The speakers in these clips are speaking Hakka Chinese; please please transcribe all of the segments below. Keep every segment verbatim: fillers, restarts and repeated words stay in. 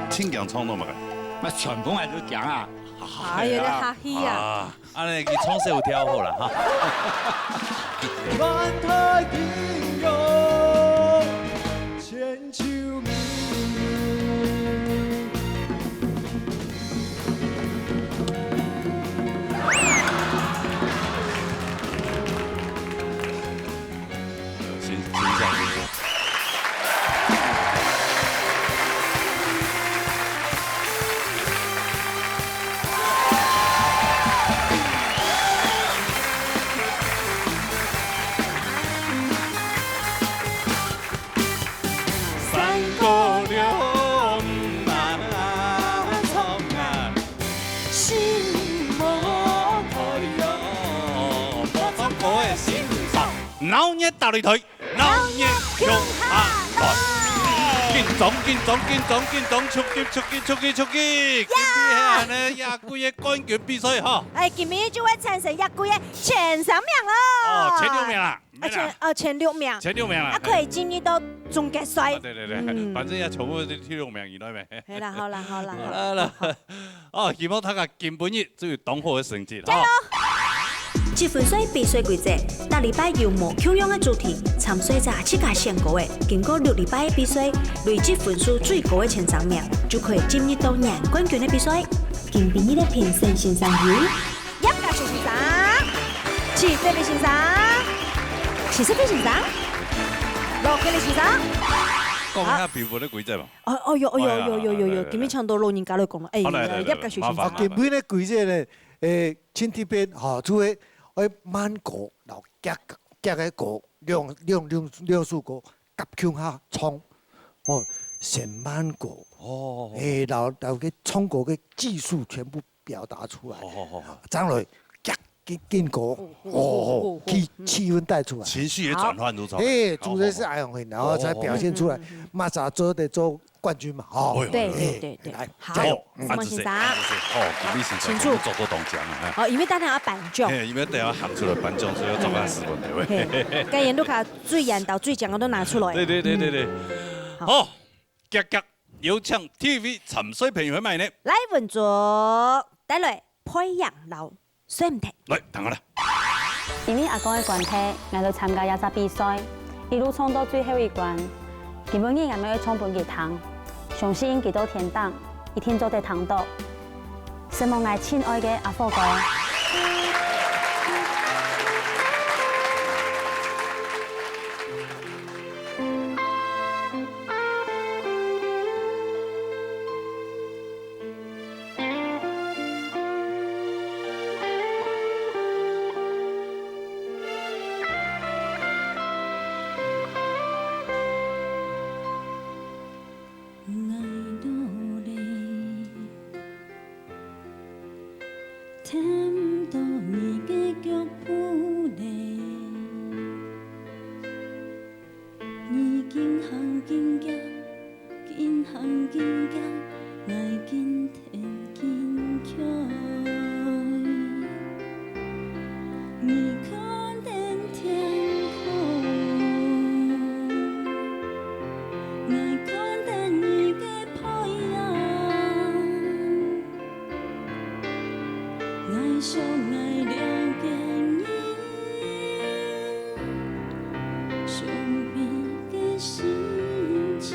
請講，唱到麼个？那全部還是講啊，哎呀，你客氣啊。啊，恁呢，佢唱首跳好了哈。鬧熱打擂台，鬧熱共下來。緊張，緊張，緊張，緊張，出擊，出擊，出擊，出擊！今晡日呢，這季个冠軍比賽哈。哎，今晡日就會產生這季个前三名囉。哦，前六名啊。 啊，前，哦，前六名。前六名啦，啊，可以進入到總決賽。啊，對對對，嗯。反正也全部係第六名以內咩。係啦，好啦，好啦，好啦，好啦。哦，希望大家今晡日就有當好个成績，加油！哦。積分賽比賽規則，逐禮拜有無共樣个主題，參賽者自家選歌个，經過六禮拜个比賽，累積分數最高个前三名，就可以進入到贏冠軍个比賽。今晡日个評審先生有 葉嘉修先生、徐德利先生、徐世飛先生、羅國立先生。講一下評分个規則嘛。哦，哦，有，哦，有，哎呀，有，有，有，有，來，來，來。今晡日請到老人家來講了，哎，好，來，來，來，葉嘉修先生。麻煩，麻煩。啊，今晡日个規則呢，誒，盡特別，吼，就係愛慢歌，然後遽，遽个歌，兩，兩，兩，兩首歌， 合共下唱，哦，先慢歌，哦。誒，然後，然後个唱歌个技術全部表達出來，哦，哦，哦，哦。正來遽緊，緊歌，哦，哦，哦，哦，氣，氣氛帶出來。情緒也轉換如潮。誒，主角是恁樣，然後才表現出來，哦，哦，哦。麼儕做得做冠軍嘛，吼。哦，對，對，對，對。來，好，加油。嗯。麼先生。哦，今晡日先生，請坐。我們做做東講啊，哈。哦，因為等下要頒獎。嘿，因為等下行出來頒獎，所以要做下斯文，對不對？嘿，該沿路卡 最遠到最強个都拿出來。對，對，對，對，對。嗯。好。好，遽遽邀請第一位參賽朋友係麼人呢？來，文竹，帶來《背影》摎《睡毋忒》。來，聽下啦。因為阿哥个關係，𠊎就參加這隻比賽，一路唱到最後一關。今晡日𠊎乜愛唱分佢聽，相信佢到天頂，一定做得聽到。 承蒙𠊎親愛个阿火哥。 𠊎努力，跈毋著你个腳步咧。你緊行緊遽，緊行緊遽，𠊎緊跈緊遽。 你看見天空，𠊎看見你个背影，𠊎想𠊎了解你想你个心情。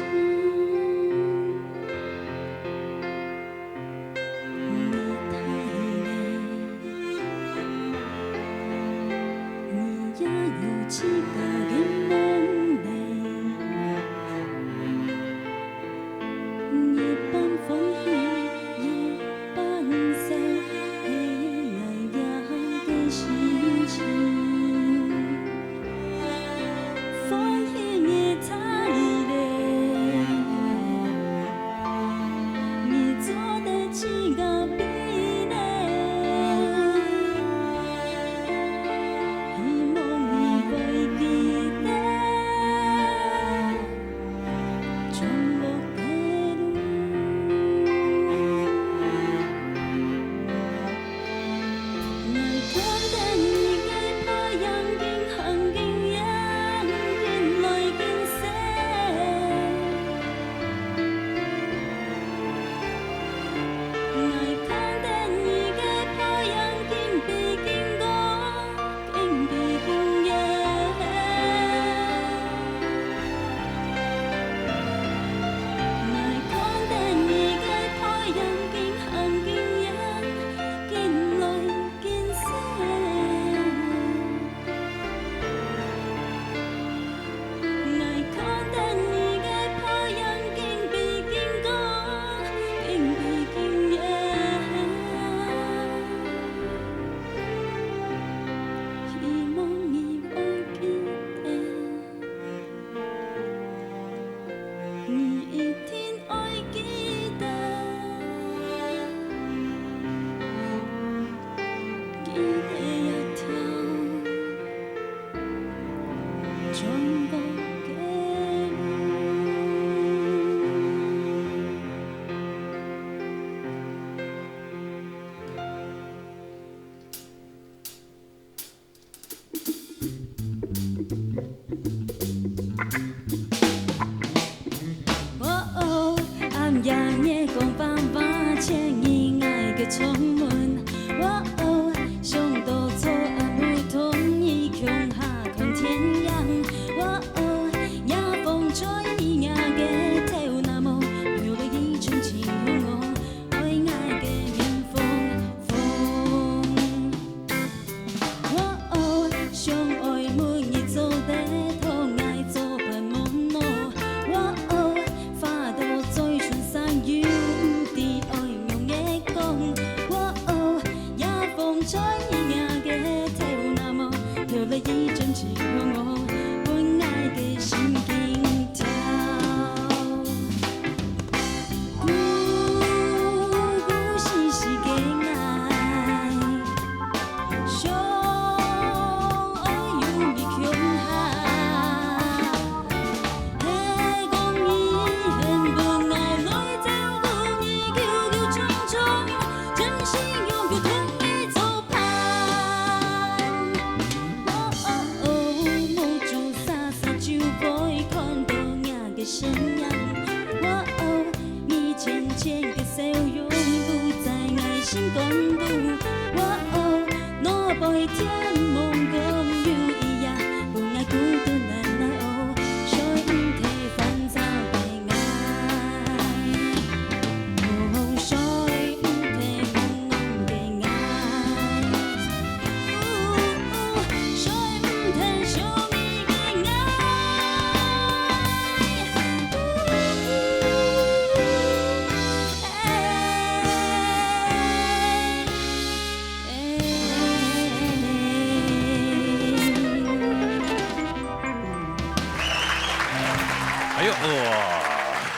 哎呦，哇，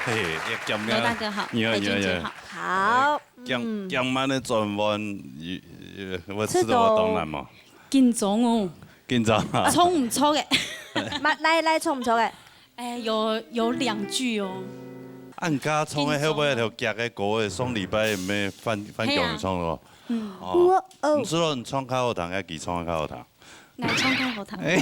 嘿，也讲啊。罗大哥好，你好，你好，你好。海军姐好。好，讲，嗯。讲慢的转弯，有，有，我知道我当难嘛。紧张哦。紧张啊。唱毋错个。嘛，来，来，唱毋错个。哎，有，有两句哦。啊，你刚刚唱的会不会有夾个歌的？上礼拜没翻，翻讲你唱的哦。嗯。哦。哇哦。你知道你唱较好听，还是佢唱较好听？ 来唱看好听。哎，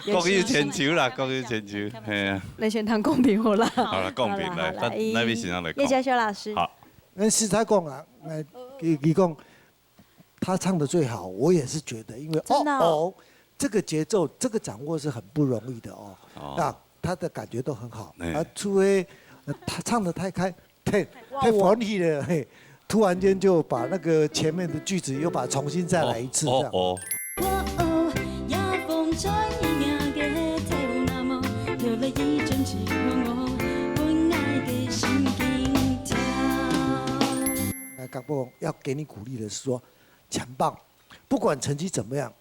各有千秋啦，各有千秋，嘿啊。来先谈公平好啦。好了，公平，好啦，来，好啦，那，那位先生来讲。叶嘉修老师。好。那实在讲啊，那，佢，佢讲，他唱得最好，我也是觉得，因为真的哦。哦，哦，这个节奏，这个掌握是很不容易的哦。哦。那他的感觉都很好，哎。啊，除非，呃，他唱得太开， 太，太欢喜了，嘿，突然间就把那个前面的句子又把重新再来一次，这样。哦，哦，哦。那刚刚要给你鼓励的是说，强棒，不管成绩怎么样，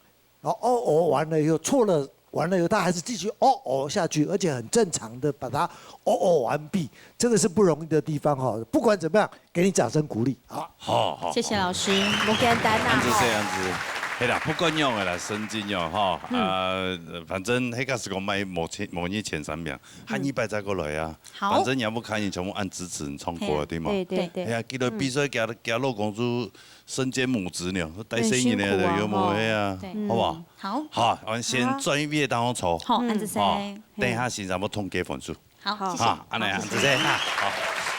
然后哦哦完了以后，错了完了以后，他还是继续哦哦下去，而且很正常的把它哦哦完毕，这个是不容易的地方哈。不管怎么样，给你掌声鼓励，好。好，好，谢谢老师。不简单呐，恁仔細，吼。恁仔細。嘿啦，不管样个啦，成績样吼，嗯。呃，反正迄个是讲卖无前，无你前三名，嗯。下一擺再过来啊。好。反正也不看你全部按支持你唱歌的，嘿，对吗？对，对，对。哎呀，记得比赛给他，嗯。给他老公主身兼母职呢，带生意呢，很辛苦啊，有没有？吼。嘿啊，对。好不好？嗯。 好。好，我们先转一遍当中抽。好，嗯。恁仔細。好，嘿。等一下先生要统计分数。好，好。谢谢。好，恁仔，好，谢谢。恁仔細哈。好，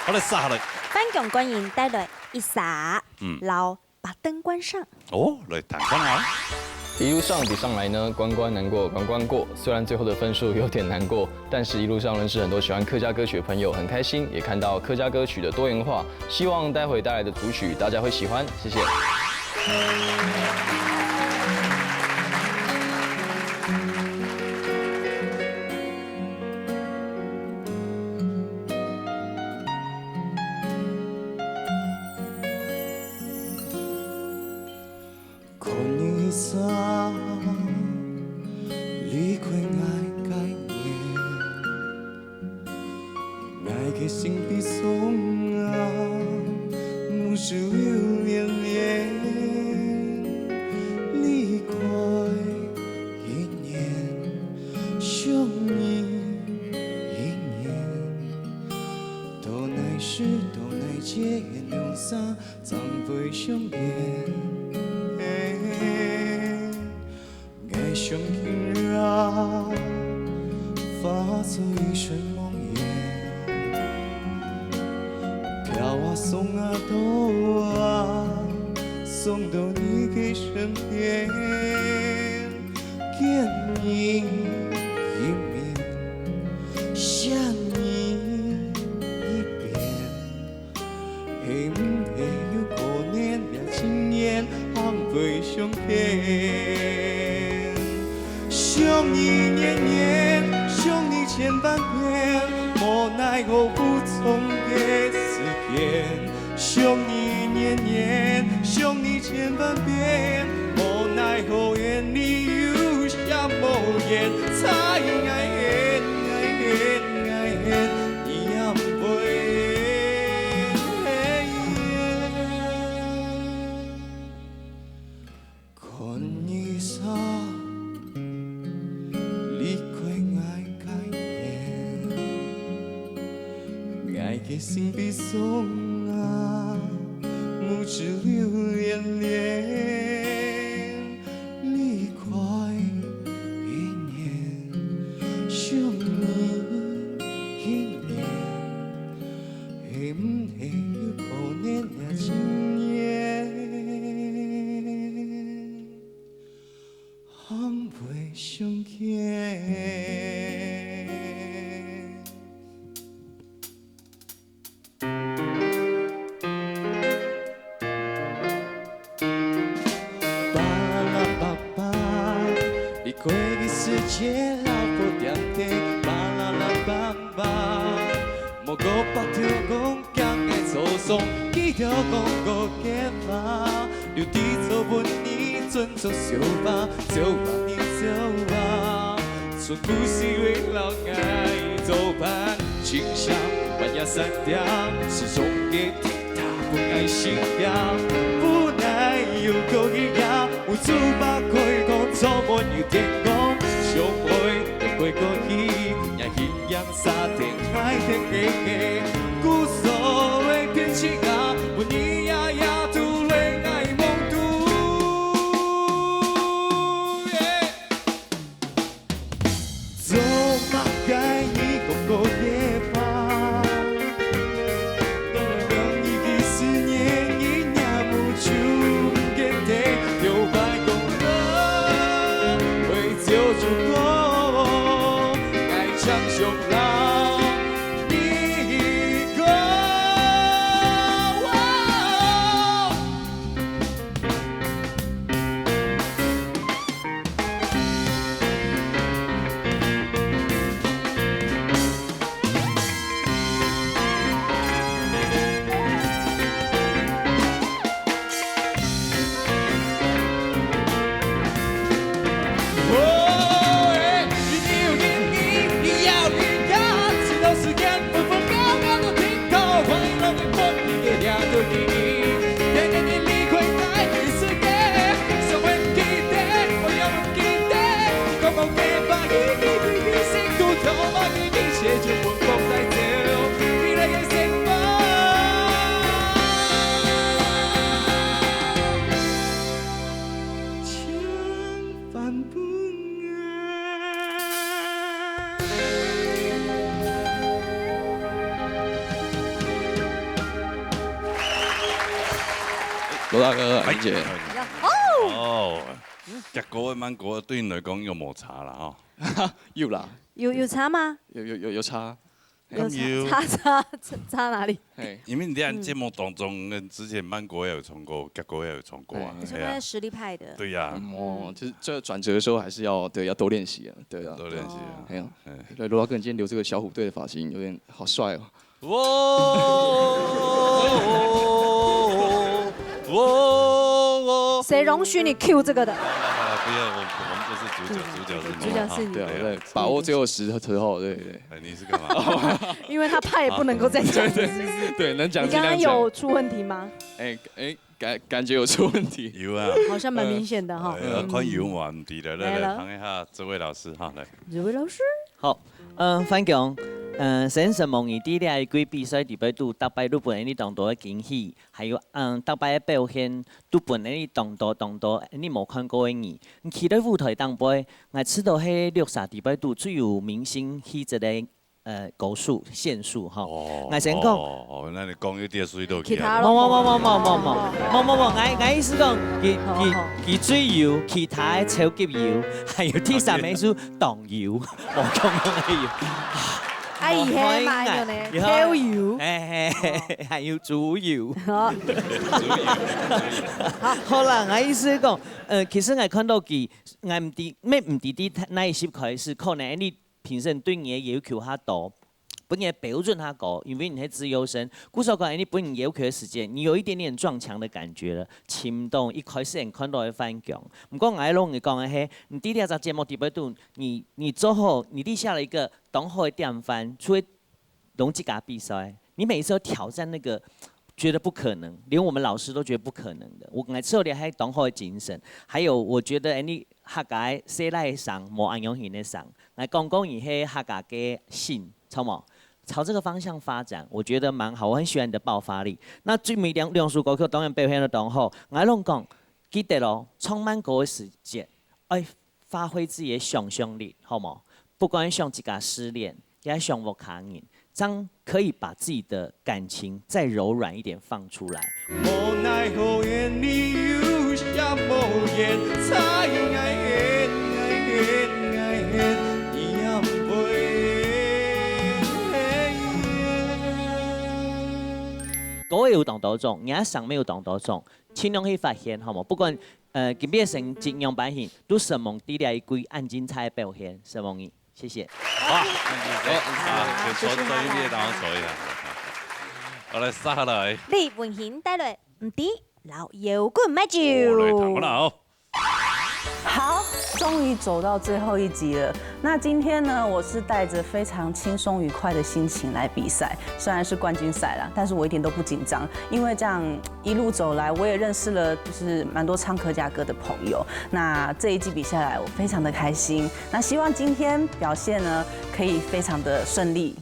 好了，下来。反共观音带来一杀，嗯。老把灯关上。哦，来谈看啊。一路上比上来呢，关关难过关关过。虽然最后的分数有点难过，但是一路上认识很多喜欢客家歌曲的朋友，很开心，也看到客家歌曲的多元化。希望待会带来的主曲大家会喜欢，谢谢。 看你一双离开我个眼，我个心悲伤啊，目珠流连连。离开一年，想你一年，到哪时，到哪天，两三 再会相见。我想今日化作一场梦魇，飘啊送啊到啊，送到你个身边，见你一面，想你一遍。 係毋係有可能這情緣還會相見？想你年年，想你千萬遍，無奈何苦衷个時間。想你年年，想你千萬遍，好缘你有啥无缘，猜爱缘，爱缘，爱缘，你也毋会。看你所离开我个眼，我个心悲伤啊，目珠流连连。 离开一年，想你一年，係毋係有可能啊，一年，還袂相見？ 巴拉巴巴，你過个世界老不点点，巴拉拉巴巴，莫个巴特公讲个粗俗，记得讲个个话，留地做分你尊重小巴，小巴你小巴。 从故事为老爱做伴，清香半夜三点，始终给听他不爱心呀，不爱有个一呀，我嘴巴开讲做梦有天光，相会有过过去，也一样啥天爱天黑黑，故所为天气啊，不你呀呀都为爱梦都。 做么个你讲个夜话？当然你个思念，你也无处见地，有白讲了，会就足够，爱唱上了，你个。 罗大哥、阿玲姐，哦，哦，结果个慢歌对你来讲有无差啦吼？有啦，有有差吗？有有有有差。有差差差差差哪里？嘿，因为你在节目当中，跟之前慢歌也有唱过，结果也有唱过啊，哎，你说他是实力派的，对呀，哦，就是这转折的时候还是要，对，要多练习啊，对啊，多练习啊，哎呀，对，罗大哥，你今天留这个小虎队的发型，有点好帅哦。哇！谁容许你 Q 这个的？啊，不要，我我们不是主角，主角是你，主角是你。对啊，对，把握最后时候，对对。哎，你是干嘛？因为他怕也不能够再讲了，是不是？对，能讲尽量讲。你刚刚有出问题吗？哎哎，感感觉有出问题。有啊，好像蛮明显的哈。哎，要看有嘛，唔知的，来来来，来了。谈一下这位老师哈，来。这位老师。 好，呃，范强，呃，先承蒙你在这一季比赛里背肚，逐擺都分你當多个驚喜，還有，嗯，逐擺个表現都分你當多當多你無看過个你。你企在舞台頂背，𠊎知道係六儕裡背肚最有明星氣質个，呃，高手、選手吼。哦，𠊎先講，哦，哦，那你講一點水都其他無無無無無無無無無無，𠊎𠊎意思講，佢佢佢最有，其他个超級有，還有第三名係當 油，無共樣个油。啊，以後嘛有呢，豆油。哎哎，還有豬油。好，好啦，𠊎意思講，呃，其實𠊎看到佢，𠊎毋知，乜毋知在哪一集開始，可能你評審對你个要求較多。本來標準較高，因為你係資優生，故所講，你本人要求个時節，你有一點點撞牆的感覺了，尋到一開始你看到个環境。毋過𠊎摎你講个係，你在這隻節目底背肚，你你做好，你立下了一個當好个典範，除了攏自家比賽，你每一次都挑戰那個，覺得不可能，連我們老師都覺得不可能的。𠊎感覺這還當好个精神，還有我覺得，哎，你客家个細倈个聲，無恁樣形个聲，來講講你係客家个心，著無？朝這個方向發展，我覺得蠻好，我很喜歡你的爆發力。那最尾兩兩首歌曲當然表現得當好，𠊎摎你講，記得哦，唱慢歌个時節，愛發揮自己个想像力，好無？不管想自家失戀，也想屋下人，這樣可以把自己的感情再柔軟一點放出來。無奈何緣，你有啥無緣？在愛恨，愛恨，愛恨，你也毋會。各位有當多種，你也想沒有當多種，盡量去發現，好無？不管呃，今晡日个成績仰般形，都承蒙在這一季恁精彩个表現，承蒙你，謝謝。好，啊，就坐，坐一邊，然後坐一下。好，來，接下來。李文興帶來《毋知》摎搖滾麥酒。哦，來，聽看啦哦。好，終於走到最後一集了。那今天呢，我是帶著非常輕鬆愉快的心情來比賽，雖然是冠軍賽啦，但是我一點都不緊張，因為這樣一路走來，我也認識了就是蠻多唱客家歌的朋友。那這一季比下來，我非常的開心。那希望今天表現呢，可以非常的順利。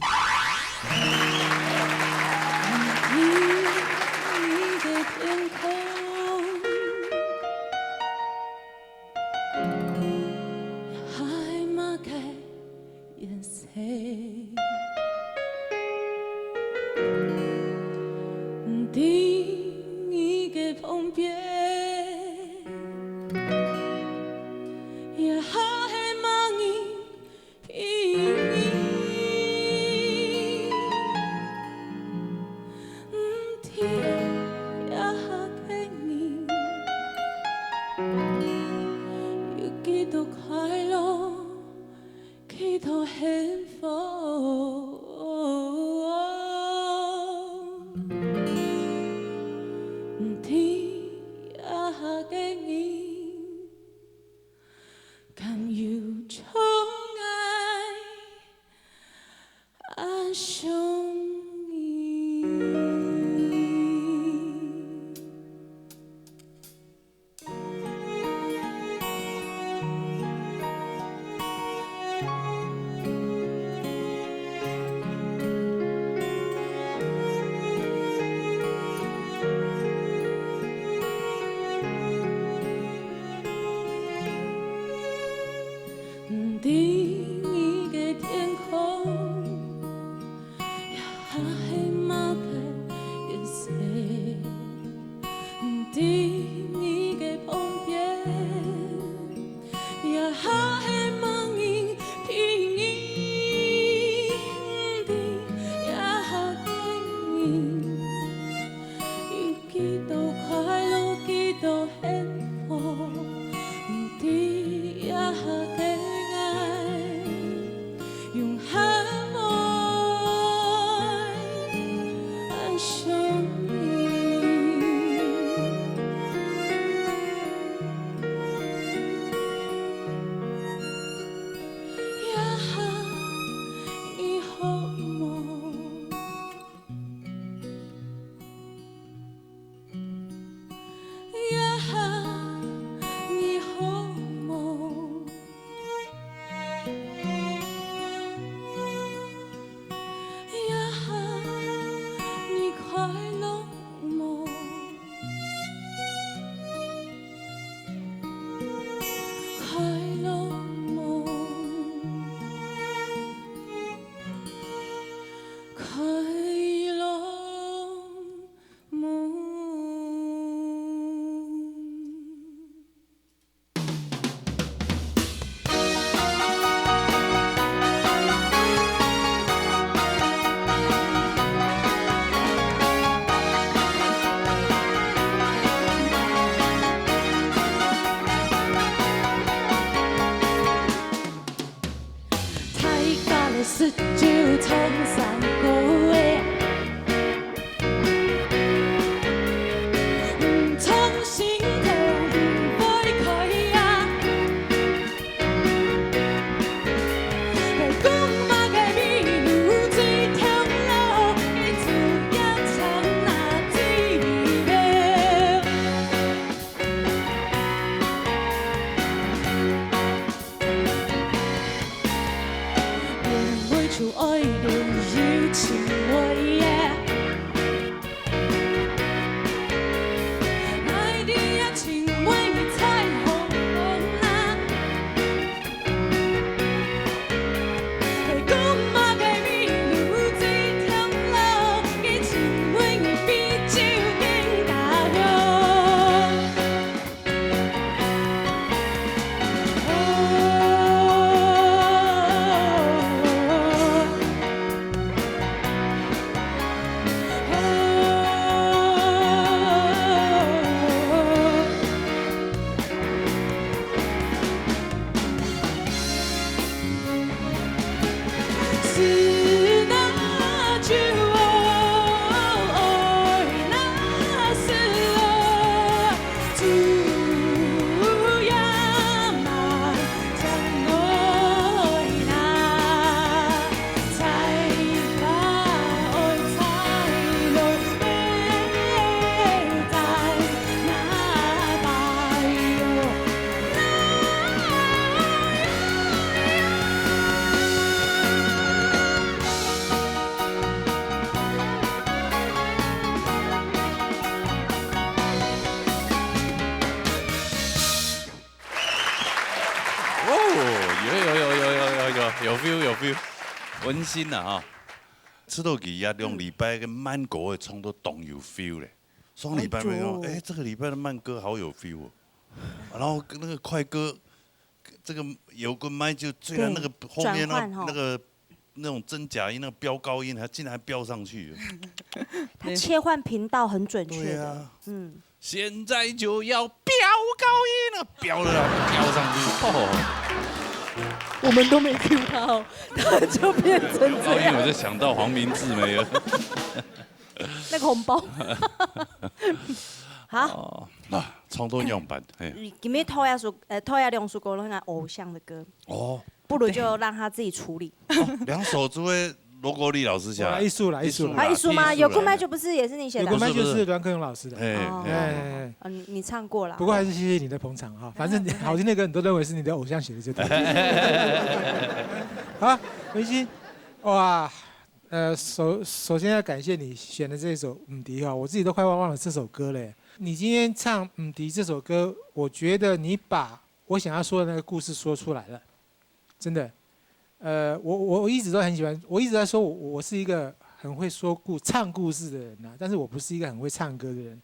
食酒唱山歌个，毋唱心頭毋會開啊。愛講麼个美女最疼老，伊主要唱那最美味。 哦，有有有有有有有有 feel 有 feel，溫馨啊哈！出道幾日兩禮拜个慢歌个唱到當有 feel 咧。上禮拜沒有，哎，這個禮拜的慢歌好有 feel 哦。然後那個快歌，這個搖滾麥就雖然那個後面那個那個那種真假音，那個飆高音，還竟然還飆上去。他切換頻道很準確的，對啊，嗯。 現在就要飆高音了，飆了啦，飆上去。哦。我們都沒聽到，他就變成這樣。飆高音，我就想到黃明志沒有。那個紅包。好。哦，那創作樣板，嘿。你今日討厭首，呃，討厭兩首歌，那個偶像的歌。哦。 不如就讓他自己處理。哦，兩首歌个logo李老師寫的。啊，一首啦，一首啦。啊，一首嗎？搖滾麥就不是也是你寫的？搖滾麥就是阮克勇老師的。哎，哦。哎，哎，哎。哦，你，你唱過了。不過還是謝謝你的捧場哈，反正好聽的歌你都認為是你的偶像寫的就對了。好，文心，哇，呃，首，首先要感謝你選的這首《毋知》哈，我自己都快忘了這首歌嘞。你今天唱《毋知》這首歌，我覺得你把我想要說的那個故事說出來了。 真的，呃，我，我，我一直都很喜歡，我一直在說我，我是一個很會說故，唱故事的人啊，但是我不是一個很會唱歌的人，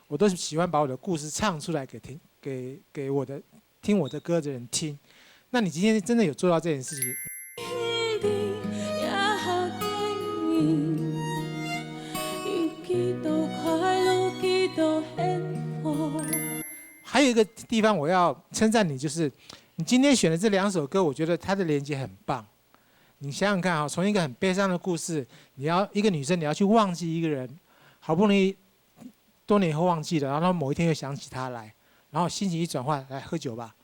我都是喜歡把我的故事唱出來給聽，給，給我的，聽我的歌的人聽。那你今天真的有做到這件事情。還有一個地方我要稱讚你，就是你今天選的這兩首歌，我覺得它的連接很棒。你想想看啊，從一個很悲傷的故事，你要，一個女生你要去忘記一個人，好不容易多年以後忘記了，然後某一天又想起他來，然後心情一轉換，來喝酒吧。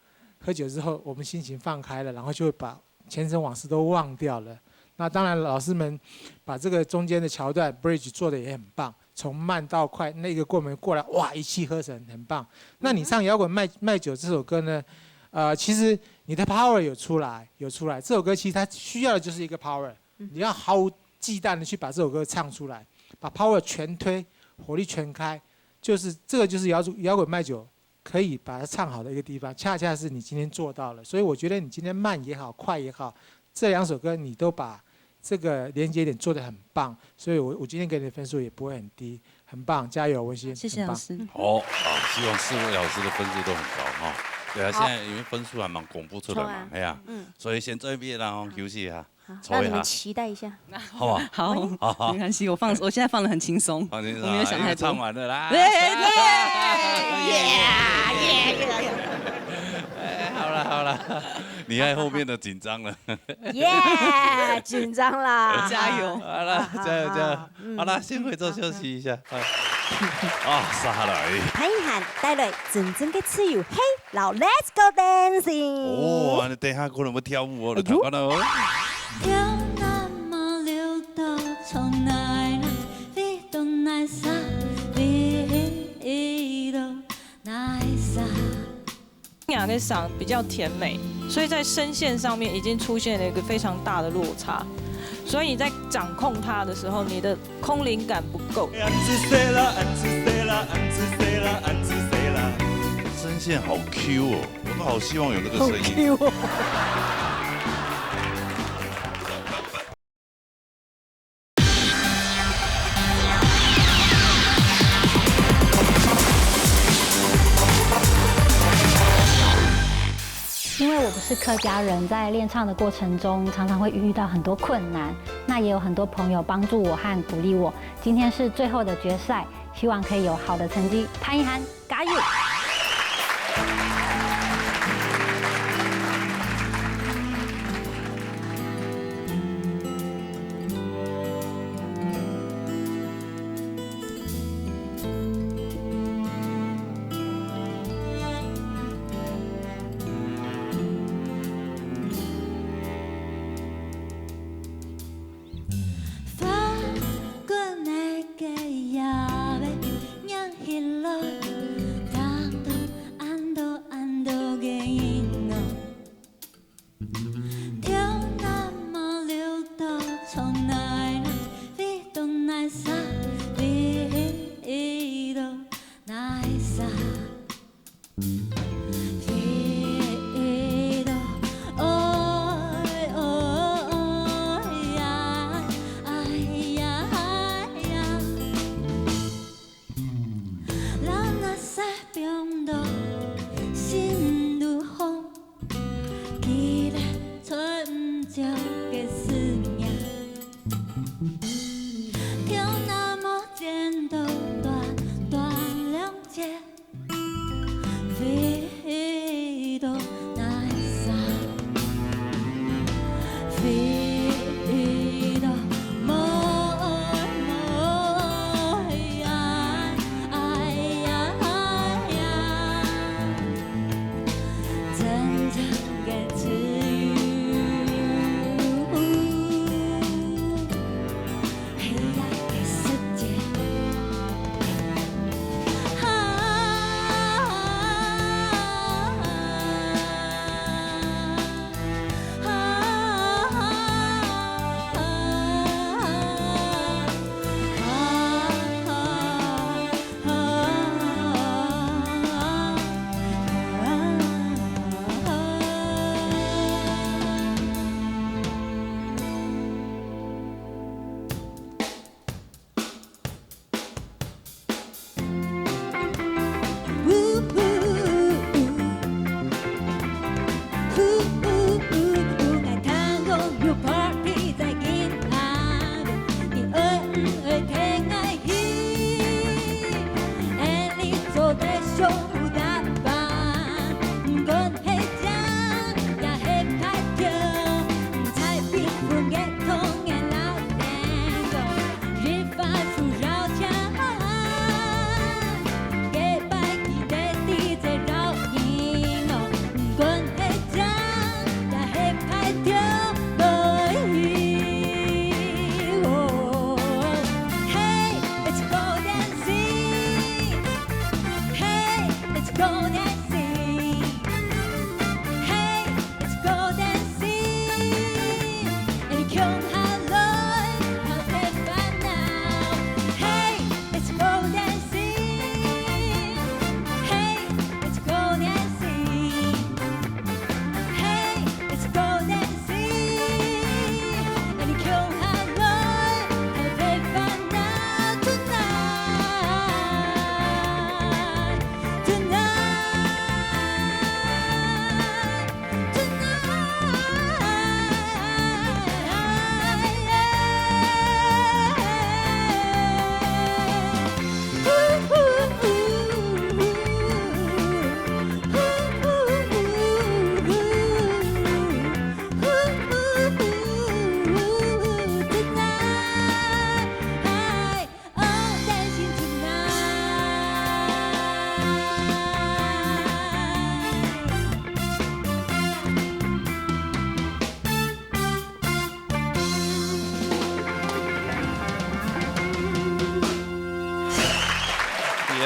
喝酒之後，我們心情放開了，然後就會把前塵往事都忘掉了。那當然，老師們把這個中間的橋段 bridge 做得也很棒。 從慢到快，那個過門過來，哇，一氣呵成，很棒。那你唱搖滾賣，賣酒這首歌呢，呃，其實你的 power 有出來，有出來。這首歌其實它需要的就是一個 power，你要毫無忌憚的去把這首歌唱出來，把 power 全推，火力全開，就是這個就是搖滾，搖滾賣酒可以把它唱好的一個地方，恰恰是你今天做到了。所以我覺得你今天慢也好，快也好，這兩首歌你都把這個連接點做得很棒，所以我，我今天給你的分數也不會很低，很棒，加油，文心，謝謝老師。很棒。好，好，希望四位老師的分數都很高哈。對啊，好。現在因為分數還蠻公布出來嘛，抽啊。哎呀，嗯。所以先做一遍，然後休息一下，好，抽一下。那你們期待一下。好不好？好，好，好。沒關係，我放，我現在放得很輕鬆，放輕鬆啊，我沒有想太多。因為唱完了啦。對，對，耶，耶，耶。哎，好了，好了。你愛後面的緊張了。耶，緊張啦！加油！好啦，加油加油！嗯。好啦，先回座休息一下。啊，啊，沙來。潘一涵帶來真正的自由，嘿，老 Let's Go Dancing。哦，你等一下可能會跳舞哦，你看看哦。 雅的嗓比较甜美，所以在声线上面已经出现了一个非常大的落差，所以你在掌控它的时候，你的空灵感不够。声线好 Q 哦，我都好希望有那个声音。好 Q 哦。 因为我不是客家人，在练唱的过程中，常常会遇到很多困难，那也有很多朋友帮助我和鼓励我。今天是最后的决赛，希望可以有好的成绩。潘一涵，加油！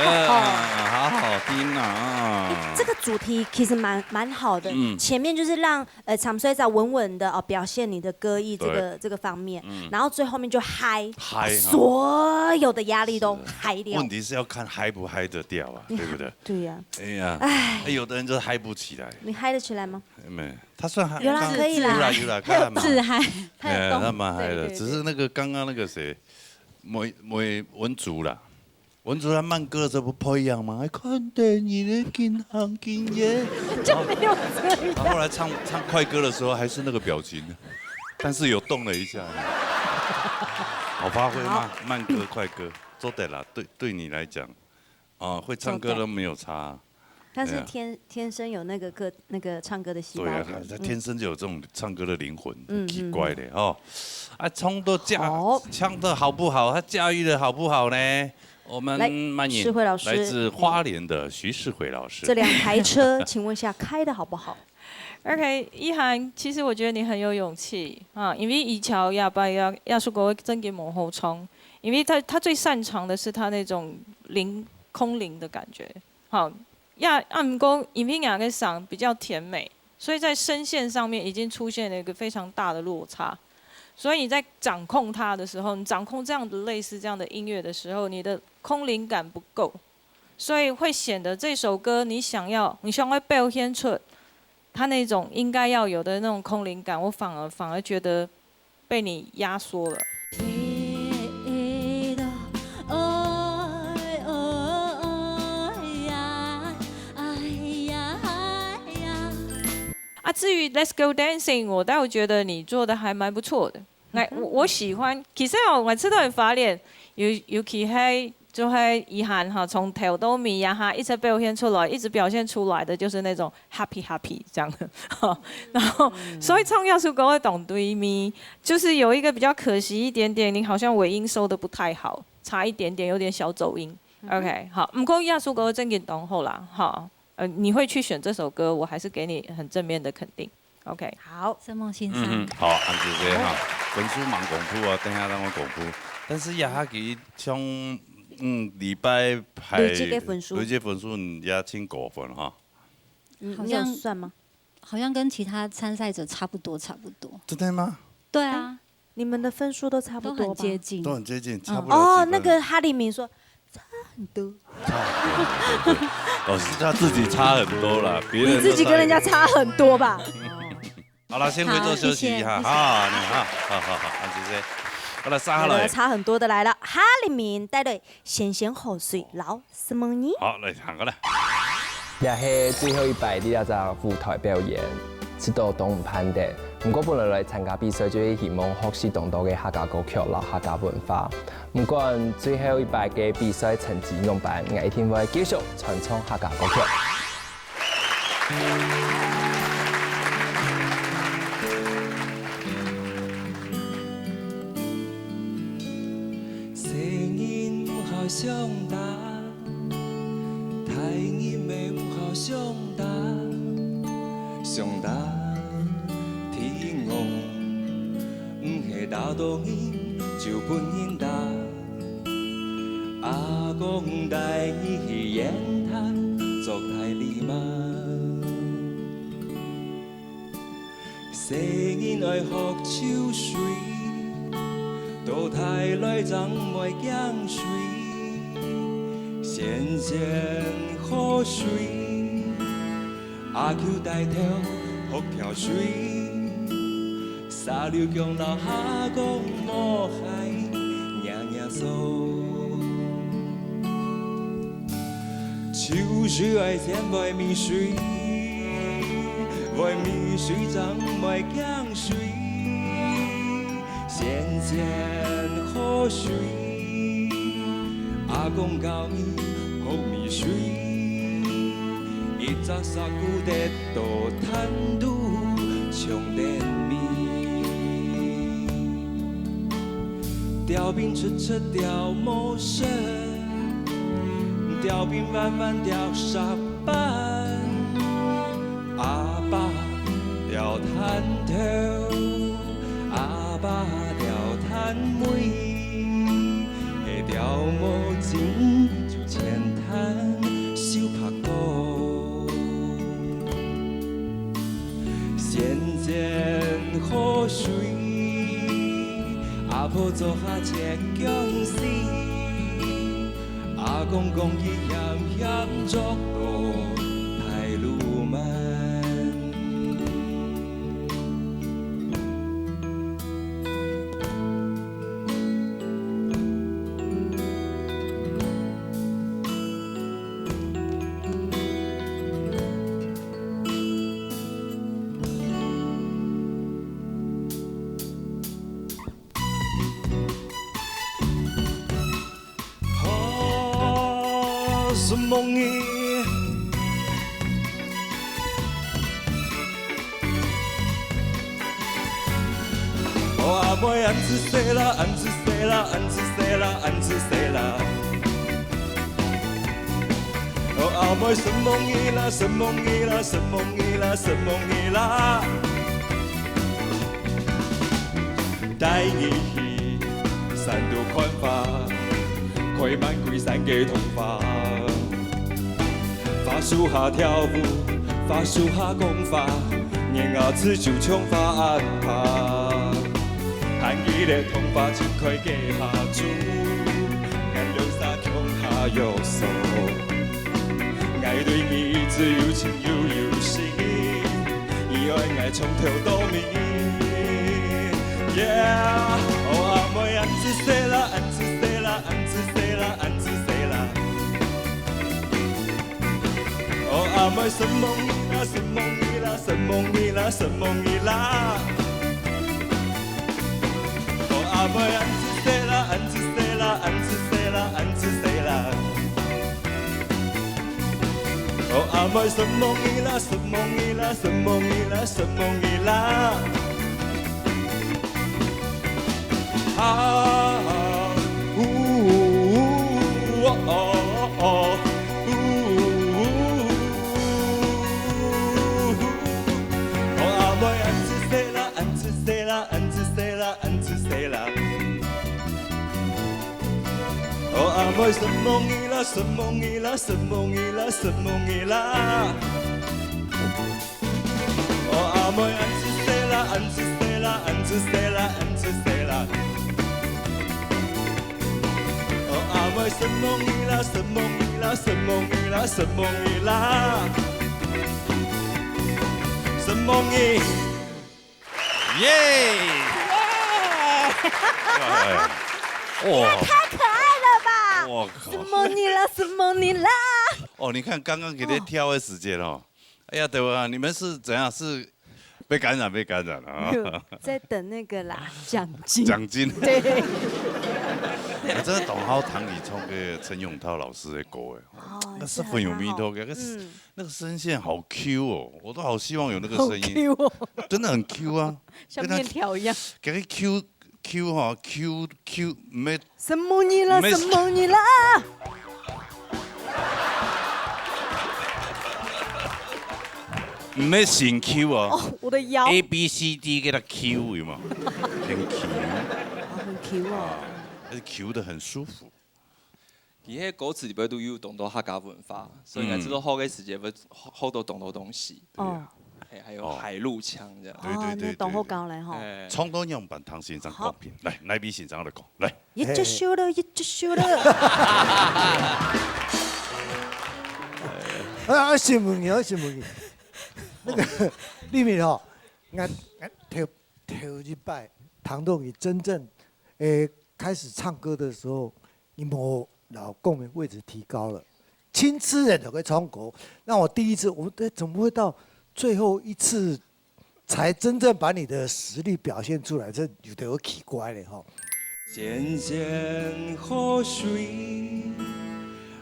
呃，好好听啊。这个主题其实蛮，蛮好的。嗯。前面就是让，呃，长衰仔稳稳地，哦，表现你的歌艺这个，对。这个方面，嗯。然后最后面就嗨，嗨哈。所有的压力都嗨掉。是。问题是要看嗨不嗨得掉啊，对不对？对呀。哎呀，唉。哎，有的人就嗨不起来。你嗨得起来吗？没，他算嗨，有啦，刚，可以啦。有啦，有啦，还有刚刚蛮，自嗨。他有动。哎，他蛮嗨的，对，对，对。只是那个刚刚那个谁，梅，梅文竹啦，文竹他慢歌的时候不拍一样吗？还看电影的，金行金耶。就没有这样。他后来唱，唱快歌的时候还是那个表情，但是有动了一下。好发挥嘛，好。慢歌、快歌，做得啦。对，对你来讲，啊，会唱歌都没有差。做得。但是天，对啊。天生有那个个，那个唱歌的细胞的。对啊，他，他天生就有这种唱歌的灵魂，嗯。奇怪的哦。啊，唱得驾，好。唱得好不好？他驾驭的好不好呢？我们来，曼穎，世輝老师，来自花莲的徐世輝老师。这两台车，请问一下，开得好不好？OK，一涵，其实我觉得你很有勇气啊，因为以前也把耶，耶稣歌真个蛮好唱，因为他，他最擅长的是他那种灵，空灵的感觉。好，呀，啊，毋过因为雅个嗓比较甜美，所以在声线上面已经出现了一个非常大的落差。所以你在掌控它的时候，你掌控这样的类似这样的音乐的时候，你的空灵感不够，所以会显得这首歌你想要，你想要表现出它那种应该要有的那种空灵感，我反而，反而觉得被你压缩了。啊，至于Let's Go Dancing，我倒觉得你做得还蛮不错的。那我，嗯哼。我喜欢，其实哦，我知道你发现，尤，尤其是就係一涵哈，从头到尾呀哈，一直表现出来，一直表现出来的就是那种 happy happy 这样的。然后，嗯。所以唱耶稣歌个当对面，就是有一个比较可惜一点点，你好像尾音收得不太好，差一点点，有点小走音。嗯哼。OK，好，不过耶稣歌真个当好啦，哈。呃，你会去选这首歌，我还是给你很正面的肯定。OK。好。承蒙先生。嗯哼，好，恁仔細哈，分数蛮公布啊，等一下等我公布。但是呀，佢唱，嗯，禮拜排累积个分数。累积分数也挺高分哈。嗯，好像，你有算吗？好像跟其他参赛者差不多，差不多。真的吗？对啊。你们的分数都差不多吧？都很接近。都很接近，嗯。差不了几分。哦，那个哈里明说，差很多。差很多，对，对。老师他自己差很多啦，别人都差一点。你自己跟人家差很多吧？好啦，先回座休息一下，好，谢谢。好，你好，好，好，好，啊，谢谢。好了，杀下来。有的差很多的来了，哈里明带队，先先后随，老师们呢？好，来，喊过来。 也係最後一擺在這隻舞台表演，試著當毋盼得。毋過本來來參加比賽，就係希望學習當多个客家歌曲摎客家文化。毋管最後一擺个比賽成績仰般，𠊎一定會繼續傳唱客家歌曲。 細人毋好相打，大人乜毋好相打。相打天公，毋係打到人，就分人打。阿公帶你去煙潭做大禮嘛。 細人愛學泅水，到大來正毋會驚水。先先好水，阿舅帶頭學跳水。沙溜強摎蝦公無害，娘娘手。 泅水愛先會沬水，會沬水正毋會驚水。先先好水，阿公教你學沬水。一隻石牯跌到潭肚，衝得尾。 吊鬓直直吊毛身，吊鬓彎彎吊石板。阿爸吊潭頭，阿爸吊潭尾，係吊毛巾就牽陣陣雨水，阿婆做下真驚死，阿公講佢險險捉到大路慢。 啊，承蒙你。哦，阿妹恁仔細啦，恁仔細啦，恁仔細啦，恁仔細啦。哦，阿妹承蒙你啦，承蒙你啦，承蒙你啦，承蒙你啦。 帶你去山肚看花，開滿歸山个桐花。花樹下跳舞，花樹下講話，人啊自由像花恁花。還記得桐花正開个下晝，𠊎兩儕共下約束。 𠊎對你自有情又有義，你愛𠊎從頭到尾。Yeah，哦，阿妹恁仔細啦，恁仔細啦，恁仔細啦，恁仔細啦。哦，阿妹承蒙你啦，承蒙你啦，承蒙你啦，承蒙你啦。哦，阿妹恁仔細啦，恁仔細啦，恁仔細啦，恁仔細啦。 哦，阿妹承蒙你啦，承蒙你啦，承蒙你啦，承蒙你啦。啊，嗚，嗚，嗚，哦，哦，哦，嗚，嗚，嗚。哦，阿妹恁仔細啦，恁仔細啦，恁仔細啦，恁仔細啦。 哦，阿妹承蒙你啦，承蒙你啦，承蒙你啦，承蒙你啦。哦，阿妹恁仔細啦，恁仔細啦，恁仔細啦，恁仔細啦。哦，阿妹承蒙你啦，承蒙你啦，承蒙你啦，承蒙你啦。承蒙你。 耶！哇，太可愛了吧！我靠！承蒙你啦，承蒙你啦！哦，你看刚刚给他挑的时间哦，哎呀，对吧？你们是怎样？是被感染，被感染了啊！没有，在等那个啦，奖金。奖金。对。我真的當好聽佢唱个陳永淘老師的歌哎，哦，那是很有味道的，可是嗯。 那个声线好 Q 哦，我都好希望有那个声音。好 Q 哦。真的很 Q 啊。像面条一样。给他 Q Q 哈，Q Q 没承蒙你啦，没承蒙你啦。没型 Q 啊。哦，我的腰。A B C D 给他 Q 有吗？很 Q。哦，很 Q 哦。啊，而且 Q 的很舒服。 其实歌词里背都有當多客家文化，所以𠊎知道學个時節會學，學到當多東西。哦。係，還有海陸腔這樣。對，對，哦，對，你當好教嘞吼。對，對。哎。唱到仰般，聽先生講片。好。來，哪位先生來講，來。一隻手了，一隻手了。啊，啊，先問你，啊，先問你。那個，立明吼，𠊎，𠊎頭，頭一擺聽到你真正，誒，開始唱歌的時候， 你無摎講个位置提高了，親自人就會唱歌。那我第一次，我，哎，怎麼會到最後一次才真正把你的實力表現出來？這有點奇怪了吼。陣陣雨水，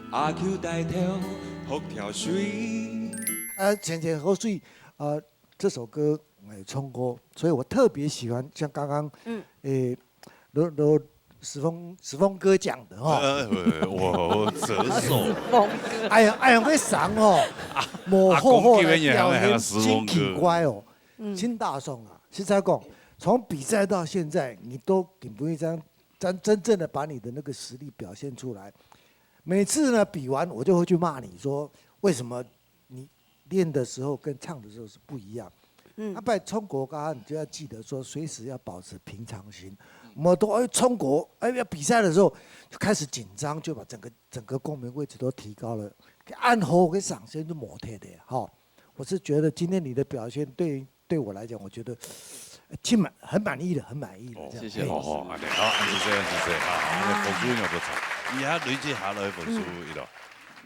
阿舅帶頭學跳水。啊，陣陣雨水，呃，這首歌我也唱過，所以我特別喜歡，像剛剛，嗯。誒， 羅，羅時豐，時豐哥講的吼。呃，我，我折手。時豐哥。哎呀，哎呀，會傷哦。啊，無好好來表演，阿公級的人還有時豐哥。真奇怪哦。嗯。真打爽啊！實在講，從比賽到現在，你都根本一張，真，真正的把你的那個實力表現出來。每次呢，比完我就會去罵你說，為什麼你練的時候跟唱的時候是不一樣？嗯。啊，不然唱歌，剛剛你就要記得說，隨時要保持平常心。我們都，哎，唱歌，哎，要比賽的時候就開始緊張，就把整個，整個共鳴位置都提高了，按好个掌聲就没忒的哈。我是覺得今天你的表現對，對我來講，我覺得，呃，挺滿，很滿意的，很滿意的，哦，這樣。謝謝老師。好，好，好，好，好，好，謝謝，謝謝，好，好，好。分數應該不錯。以下累積下來分數幾多？嗯。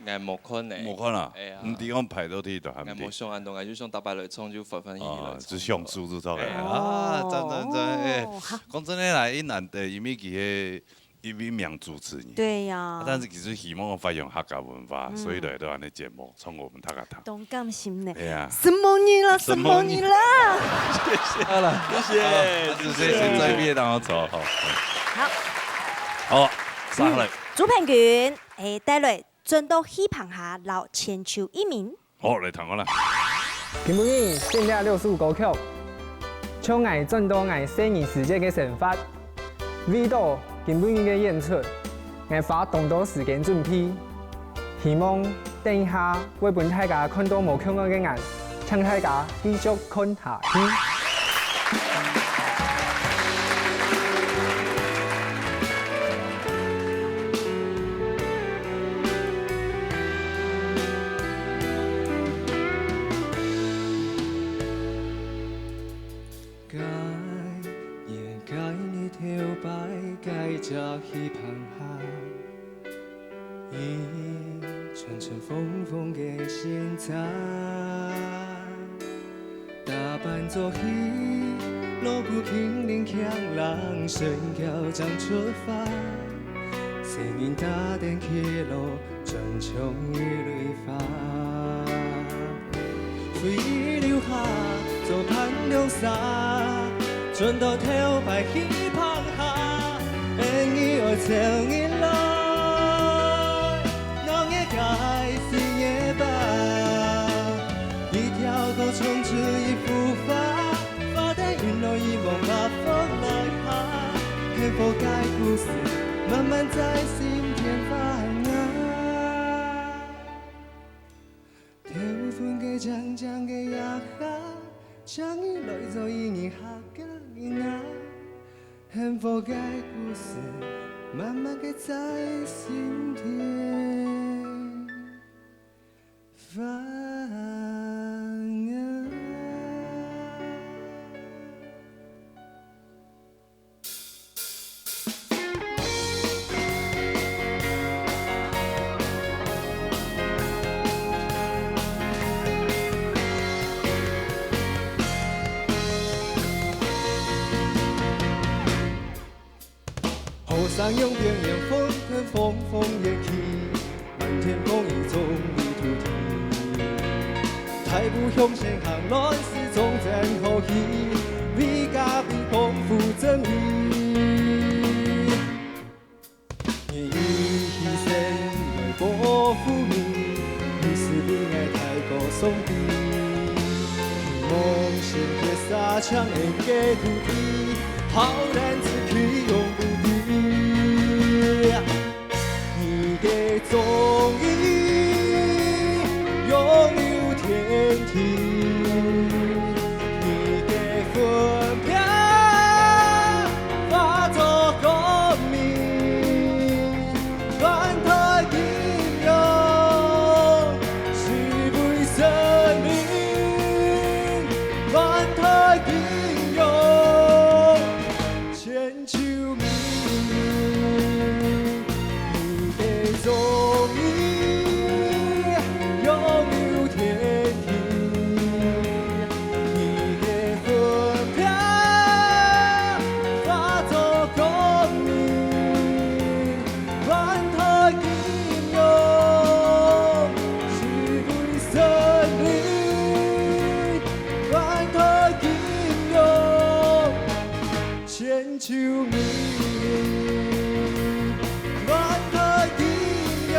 𠊎無看呢。無看啊？哎呀。毋知講排到第幾，還毋知。𠊎無想恁多，𠊎就想逐擺來唱就歡歡喜喜來唱。哦，就享受就著了。哎。啊，讚，讚，讚，哎，哦，好。講真个啦，佢難得，因為佢係一位名主持人。對呀。啊，但是其實希望發揚客家文化，嗯。所以來到恁樣節目，唱歌分大家聽。當感心呢。哎呀。承蒙你啦，承蒙你啦。承蒙你。謝謝。好了，謝謝，好了，那就謝謝，謝謝。再見，然後走，好。好。好，上來。嗯，朱鵬君，哎，帶來 轉到戲棚下摎千秋一鳴。好，來聽看啦。今晡日，選這六十五歌曲，像𠊎轉到𠊎細人時節个生活。為著今晡日个演出，𠊎花當多時間準備。希望等一下會分大家看到無共樣个𠊎，請大家繼續看下去。 該年該日頭擺該隻戲棚下，一陣陣風風个聲在，打扮做戲，鑼鼓輕鈴鏘啷，神轎正出發，細人打等起落， 正像一蕊花。回憶留下做伴郎紗，轉到頭擺戲棚下，恩義愛尋人來，鬧熱該四月半。一條歌唱出一幅畫，畫得引來一望八方來客，幸福个故事，慢慢在心田發芽。 頭份个靚靚个野花，請你來做一人客个囡仔，幸福个故事，慢慢个在心田發芽。 雨傘揚平洋，風塵風風遠去， 滿天風雨終於吐氣。大步向前行，亂世忠貞好戲，為家庭共赴爭氣。你以犧牲來保護你，你是為𠊎大哥上帝。希望聖潔灑淨恩个土地，好男子氣勇無敵。 你个忠義擁有天地，你个魂魄化作光明，萬代景仰，是為生命，萬代景仰。 千秋明，你个忠義擁有天地，你个魂魄化作光明，萬代景仰，是為生命，萬代景仰。 千秋明，萬代景仰。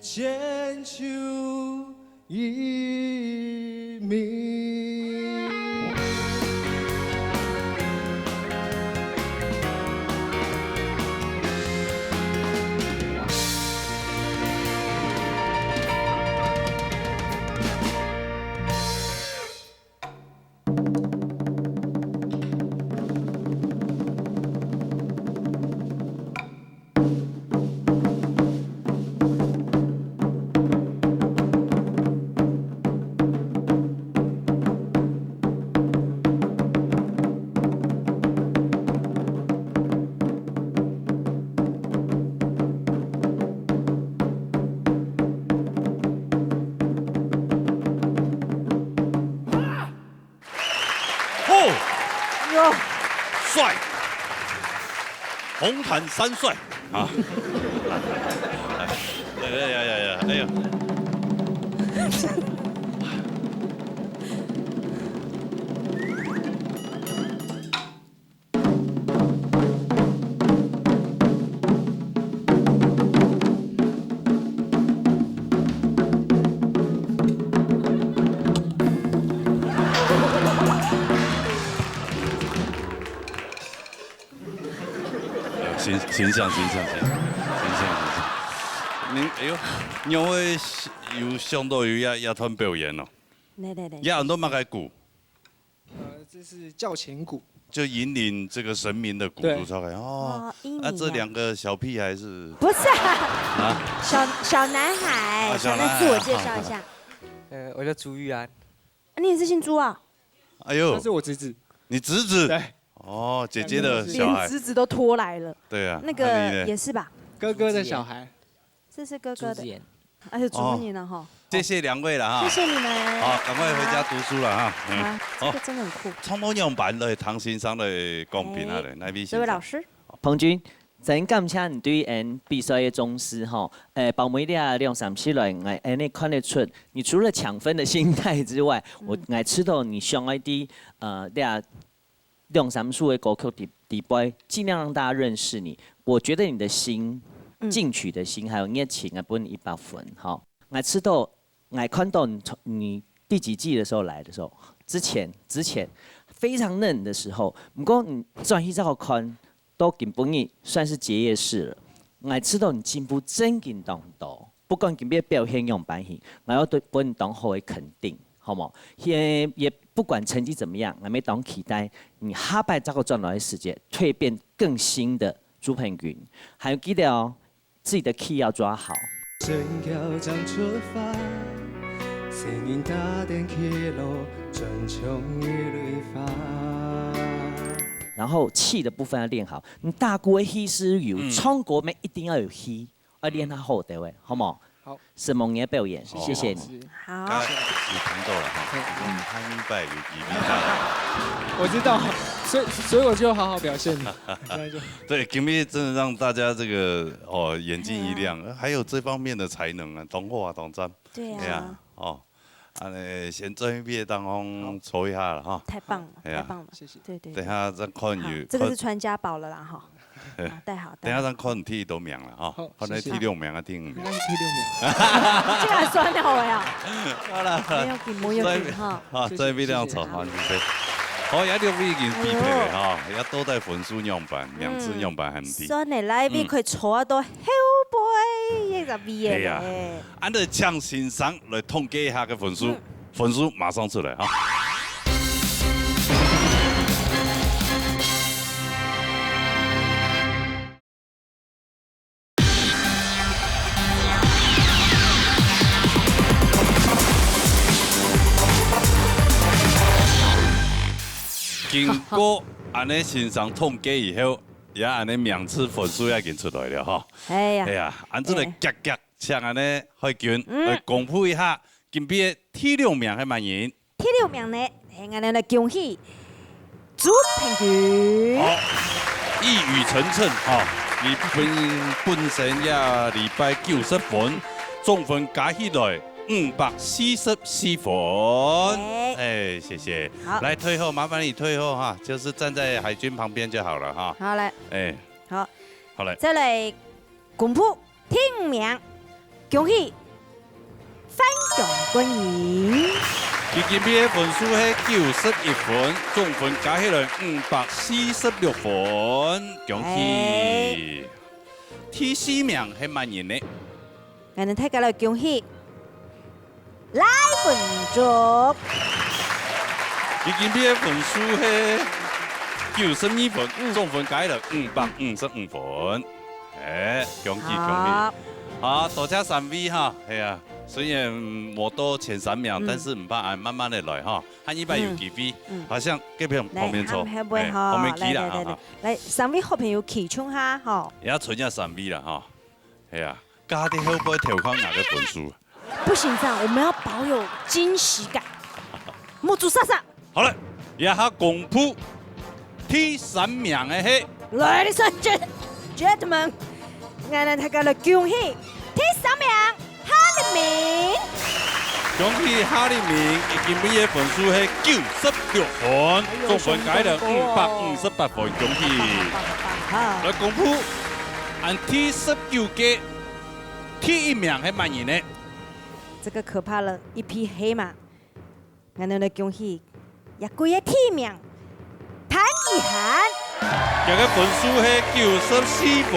千秋一鳴。帅，红毯三帅啊！哎呀呀呀呀！哎呀！形形象形象形象形象形象。你哎呦，你会有想到有一一段表演哦？来来来，也很多马开鼓。 呃，这是教前鼓。就引领这个神明的鼓对出来哦。哦引领啊那这两个小屁孩是不是啊，啊？小小男孩，啊小男孩小男自我介绍一下。呃，我叫朱玉安。你也是姓朱啊？哎呦那是，我侄子。你侄子对，哦，姐姐的小孩连，侄子都拖来了，对啊，那那你呢个也是吧？哥哥的小孩。这是哥哥的朱子，言，而且朱木年了哈。谢谢两位了哈。谢谢你们。好，赶快回家读书了哈。嗯，啊，这好个，真的很酷。从头样板来唐先生来讲评啊嘞，那位这位老师，彭君，真感谢你对俺比赛的重视吼。呃，包括这两三集来，俺俺也看得出，你除了抢分的心态之外，我俺知道你想要的呃这两三首的歌曲底底背，尽量让大家认识你。我觉得你的心，嗯进取的心，还有热情啊，分你一百分哈。俺知道，俺看到你从你第几季的时候来的时候，之前之前非常嫩的时候，不过你转去再看，到今晡日算是结业式了。俺知道你进步真紧当多，不管今晡日表现样板型，俺要对分你当好的肯定，好无？也也不管成绩怎么样，俺也当期待你下摆再个转来的时节，蜕变更新的朱彭君。还有记得哦，自己的 key 要抓好。真要讲出发，谁能打点起落，真像一蕊花。然后气的部分要练好，你打鼓的气是有，嗯唱歌咩一定要有气，要练它好的喂，好不好？好，承蒙你的表演，哦谢谢你。是好刚，刚有谈到了哈，你说你下一拜有吉利大我知道，所以所以我就好好表现。现在就对，今天真的让大家这个哦眼睛一亮，还有这方面的才能啊，同伙啊，同站，对哎呀啊，，哦，啊，那先在毕业当中抽一下了哈，太棒了，哎呀太棒了，谢谢。对对。等一下再看有，好，这个是传家宝了啦哈。啊，带好，等一下带好。再看你第多名了哈好，看你谢谢第六名啊，第五名应。该是第六名。这个还算好呀，好了，没有给没有给哈。啊，谢谢这边这样吵哈，谢谢。好，也六位已经必配了哈，也都在分数样板，名次样板很低。算了，来一位可以坐到后背一个位哎呀了嘞。按照抢先生来统计一下个分数，分数马上出来哈。经过按呢先生统计以后，也按呢名次分数也已经出来了哈。哎呀哎，呀，按这个哎夹夹抢按呢，海军嗯来公布一下，今晡日第六名系么人？第六名呢，哎，俺们来恭喜朱彭君。好，一语成谶哈，你本本身也二百九十分，总分加起来五百四十四分。哎哎，谢谢。好来退后，麻烦你退后哈，就是站在海军旁边就好了哈。好来，哎，好，好嘞。再来公布第五名，恭喜范强冠军。佢今晡日分数系九十一分，总分加起来五百四十六分，恭喜！哎第四名系么人呢？俺们大家来恭喜赖文竹。佢今晡日分数系九十二分，嗯总分加起来五百五十五分。哎，恭喜恭喜！好，好，多谢三位哈。哎呀，虽然无到前三名，嗯但是毋怕，哎，慢慢的来哈，下一摆有机会，嗯好像隔壁旁边坐，来，他们会不会哎哈？旁边企啦来来来哈，来，三位好朋友企冲下哈。也存下三位了哈。哎呀，加啲后背偷看哪个分数。不行，这样我们要保有惊喜感。目珠煞煞，好了，这下公布第三名个係，Ladies and gen- gentlemen，𠊎等大家來恭喜第三名夏立明。恭喜夏立明，佢今晡日个分數係九十六分，哎喲，總分加起來五百五十八分，恭喜！好，來公布，恁第十九屆第一名係麼人呢？這個可怕了，一匹黑馬。 𠊎等來恭喜這屆个第一名，潘奕涵。佢个分數係九十四分，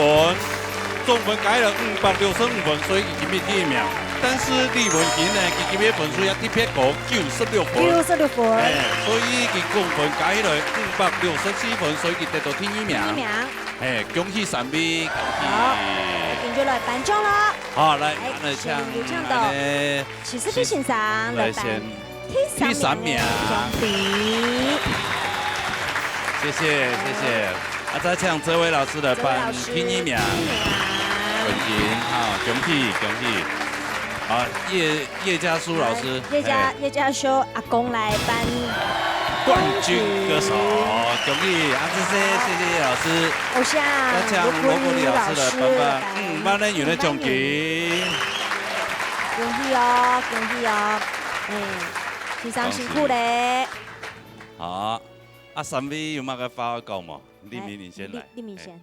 總分加起來五百六十五分，所以佢今晡日第一名。但是李文興呢，佢今晡日分數也特別高，九十六分。九十六分。哎，所以佢總分加起來五百六十四分，所以佢得到第二名。第二名。哎，恭喜三位，恭喜！好，今就來頒獎了。好，來，哎，來，請，請有請到恁呢，徐世斌先生來頒。來先 第三名个獎品。謝謝，謝謝。啊，再請哲維老師來頒第二名。第二名。文興，好，恭喜，恭喜。啊，葉，葉家書老師，來，葉家，嘿。葉家修阿公來頒冠軍歌手，恭喜，啊，謝謝，謝謝葉老師。偶像，再請羅國立老師來頒頒。嗯，萬能雲个獎金。恭喜哦，恭喜哦。哎， 先生辛苦咧。好，啊，三位有麼个話要講無？立明，你先來。立，立明先。哎。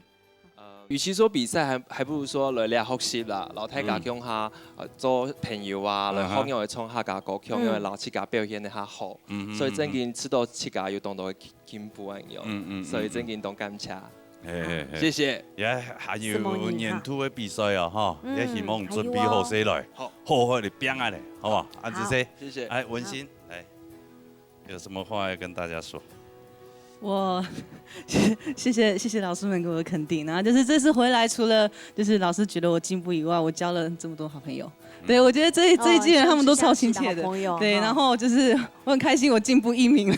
呃，與其說比賽，還，還不如說來尞學習啦，然後大家共下，呃，做朋友啊，來學仰會唱客家歌曲，仰會摎自家表現得較好。嗯哼，所以正經知著自家有當多个進步恁樣。嗯，嗯，嗯，所以正經當感謝。嘿，嘿，嘿。謝謝。也還有年度个比賽哦，吼，也希望準備好勢來，好好个拚啊咧，好無？恁仔細。謝謝。哎，文興，來。 有什麼話要跟大家說？我，謝謝，謝謝老師們給我的肯定。然後就是這次回來，除了就是老師覺得我進步以外，我交了這麼多好朋友。對，我覺得這一，這一屆人他們都超親切的。哦，相識的好朋友，對，哈。然後就是我很開心我進步一名。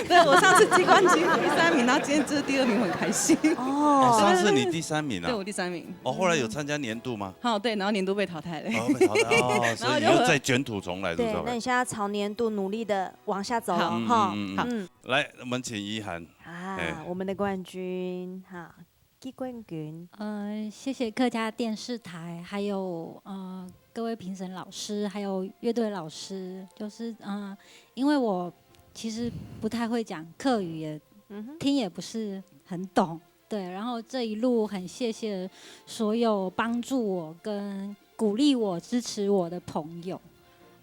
對，我上次季冠軍第三名，然後今天這是第二名，我很開心。哦，上次你第三名啊？對，我第三名。哦，後來有參加年度嗎？好，對，然後年度被淘汰了。哦，被淘汰，哦，所以你又再捲土重來，是不是？對，那你現在朝年度努力的往下走了，好。哈。嗯，嗯，嗯。好。嗯。 來，我們請奕涵。啊，哎。我們的冠軍，哈，季冠軍。呃，謝謝客家電視台，還有，呃，各位評審老師，還有樂隊老師。就是，呃，因為我其實不太會講客語，也，嗯哼。聽也不是很懂。對，然後這一路很謝謝所有幫助我跟鼓勵我、支持我的朋友。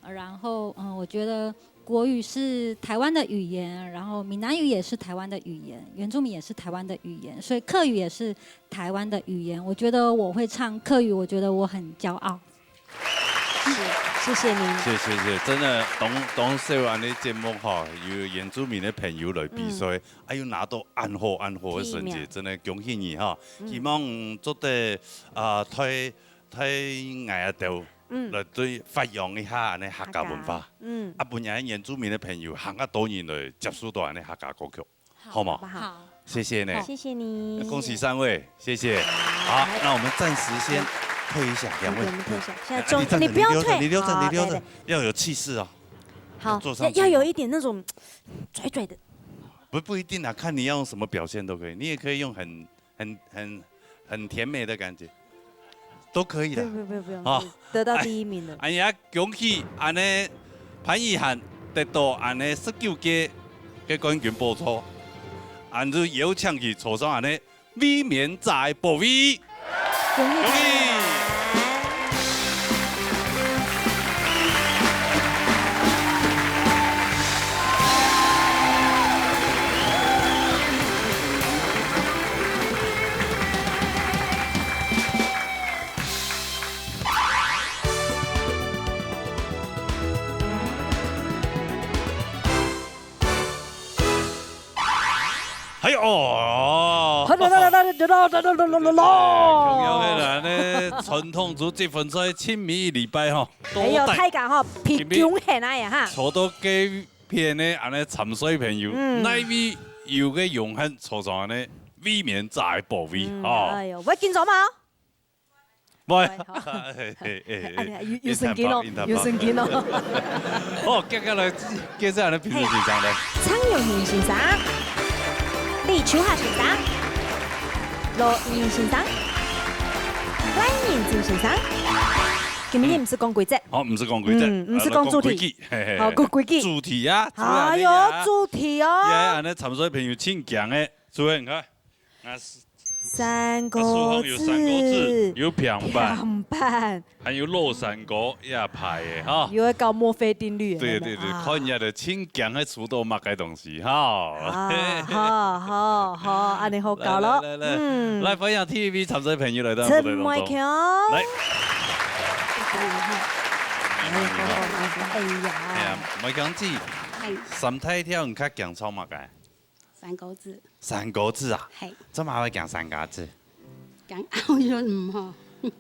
呃，然後，嗯，我覺得國語是台灣的語言，然後閩南語也是台灣的語言，原住民也是台灣的語言，所以客語也是台灣的語言。我覺得我會唱客語，我覺得我很驕傲。是，謝謝您。謝謝，謝謝。真的，當，當少恁呢節目吼，有原住民个朋友來比賽，嗯。還有拿到恁好恁好个成績，第一名。真的恭喜你哈！嗯。希望做得，啊，推，推𠊎兜 嗯。來對發揚一下恁呢客家文化。客家，嗯。啊，分𠊎原住民个朋友還較多人來接觸到恁呢客家歌曲，好嗎？好不好？好。謝謝呢。好。謝謝你。恭喜三位，謝謝。好，好，來。那我們暫時先退一下，兩位。我們退一下，現在坐，啊，你站著，你不要退。你留著，你留著，好，你留著，對，對。要有氣勢哦。好，要坐上去。要，要有一點那種拽拽的。不，不一定啊，看你要用什麼表現都可以，你也可以用很 很，很，很甜美的感覺，都可以的。不用，不用，不用，不用，好。得到第一名了。哎呀，恭喜恁呢潘奕涵得到恁呢十九屆个冠軍寶座，恁就邀請佢坐上恁呢衛冕者个寶位。恭喜恭喜！哎喲，哎，共樣个啦，呢，傳統組積分賽盡尾一禮拜吼，哎喲，到底大家吼，比今晡，恭喜恁呢哈。坐到該片个恁呢參賽朋友，嗯。哪位有个榮幸坐上恁呢衛冕者个寶位，嗯，吼。哎喲，會緊張嗎？ 喂。喂，好。嘿，嘿，嘿，哎呀，有，有神經哦，有神經哦。好，接下來，介紹恁呢評審先生來。嘿。蔡永明先生，李邱夏先生、羅一鳴先生、賴仁真先生。今日毋係講規則，哦，毋係講規則，嗯，毋係講主題。啊，講規矩，嘿嘿，好，講規矩。主題啊，主題啊。哎喲，主題哦。耶，恁呢參賽朋友盡強誒，主任，你看，啊，三個字。啊，手項有三個字，有平板。平板。 還有落山歌也排个哈。又愛搞墨菲定律个，對對對，有沒有？啊。看一下就盡強个出到麼个東西哈。啊，好，好，好，恁呢好搞咯。來，來，來，來，嗯。來，歡迎第一位參賽朋友來到舞台當中。陳偉強。來。哎呀。哎呀，偉強姊，嘿。三大調你較驚唱麼个？ 三個字。三個字啊？嘿。做麼會講三個字？講押韻毋好。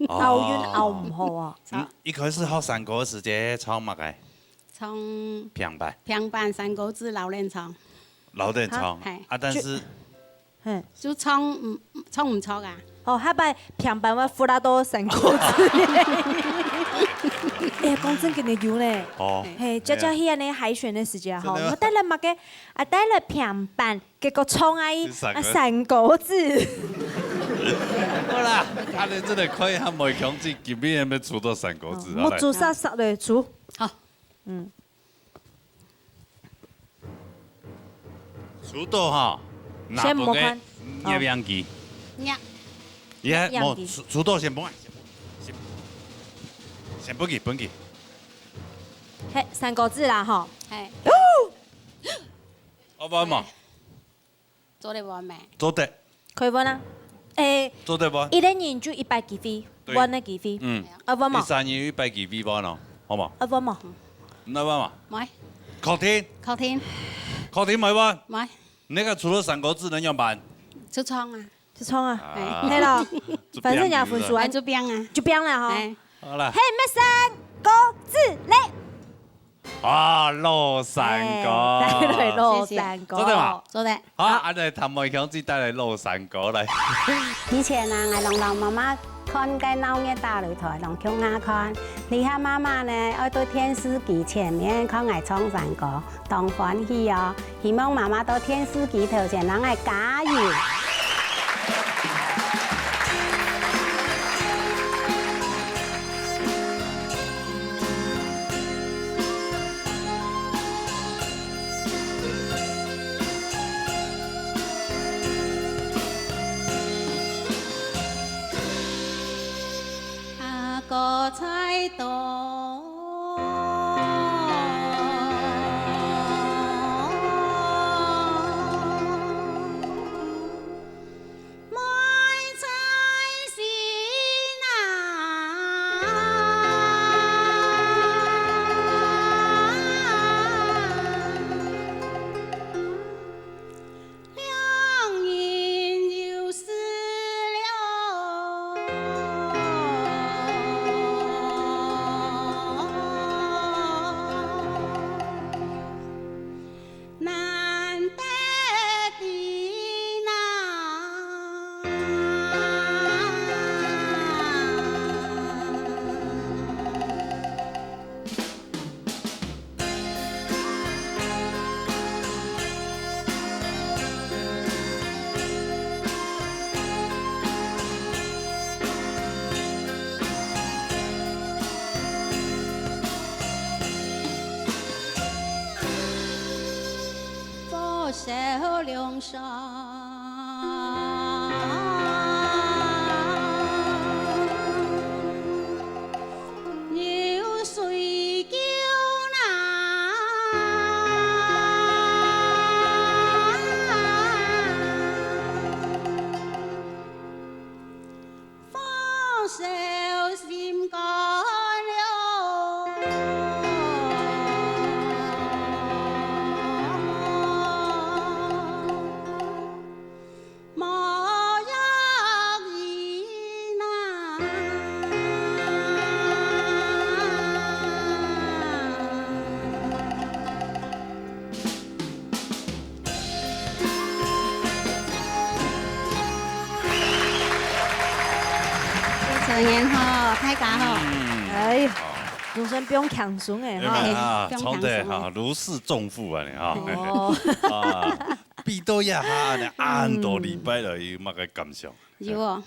哦。押韻押毋好啊。嗯，一開始學三個字時節唱麼个？唱平板。平板三個字，老人唱。老人唱。啊？嘿。啊，但是，嘿。就唱，嗯，唱毋著啊。哦，下擺平板會忽略到三個字。哎，講真，真个有呢。哦。嘿，姐姐去恁呢海選个時節吼，真的嗎？我帶了麼个？啊，帶了平板。 結果唱啊，係三個，啊，三個字。好啦，恁呢真个看一下偉強姊今晡日有無出到三個字，哦，好，來。目珠煞煞个出。好。嗯。出到哈，先莫看。拿分个攝影機。哦。耶，攝影機。無，出，出到先分啊，先分，先，先分佢，分佢。嘿，三個字啦，吼。嘿。哦！ 愛換無？做得換無？做得。可以換啊。誒，做得換。一個人就一擺機會，對。換个機會。嗯。愛換無？你三人有一擺機會換哦，好無？愛換無？你愛換無？無。確定？確定。確定毋愛換？無。你該出了三個字，你仰般？就唱啊。就唱啊。啊。係咯，反正你个分數啊。哎，就拚啊。就拚啦吼。哎。好啦。嘿，乜三個字咧。 啊，落山歌。哎，帶來落山歌。謝謝。做得嗎？做得。好，好。恁呢，譚偉強姊帶來落山歌來。以前啊，𠊎摎老媽媽看个鬧熱打擂台，摎共下看。這下媽媽呢，愛在電視機前面看𠊎唱山歌，當歡喜哦！希望媽媽在電視機頭前摎𠊎加油。 阿哥在東，妹在西啊。 兩人有事了。难得的呐。 火烧梁山。 有水沟呐。火烧心肝了。 毛主席呐。 主持人好，大家好。嗯。哎，總算放輕鬆哎，哈。哎，啊，放輕鬆哎。唱得哈，如釋重負啊，你哈。哦。啊。比到這下恁呢，恁多禮拜了，有麼个感想？有哦，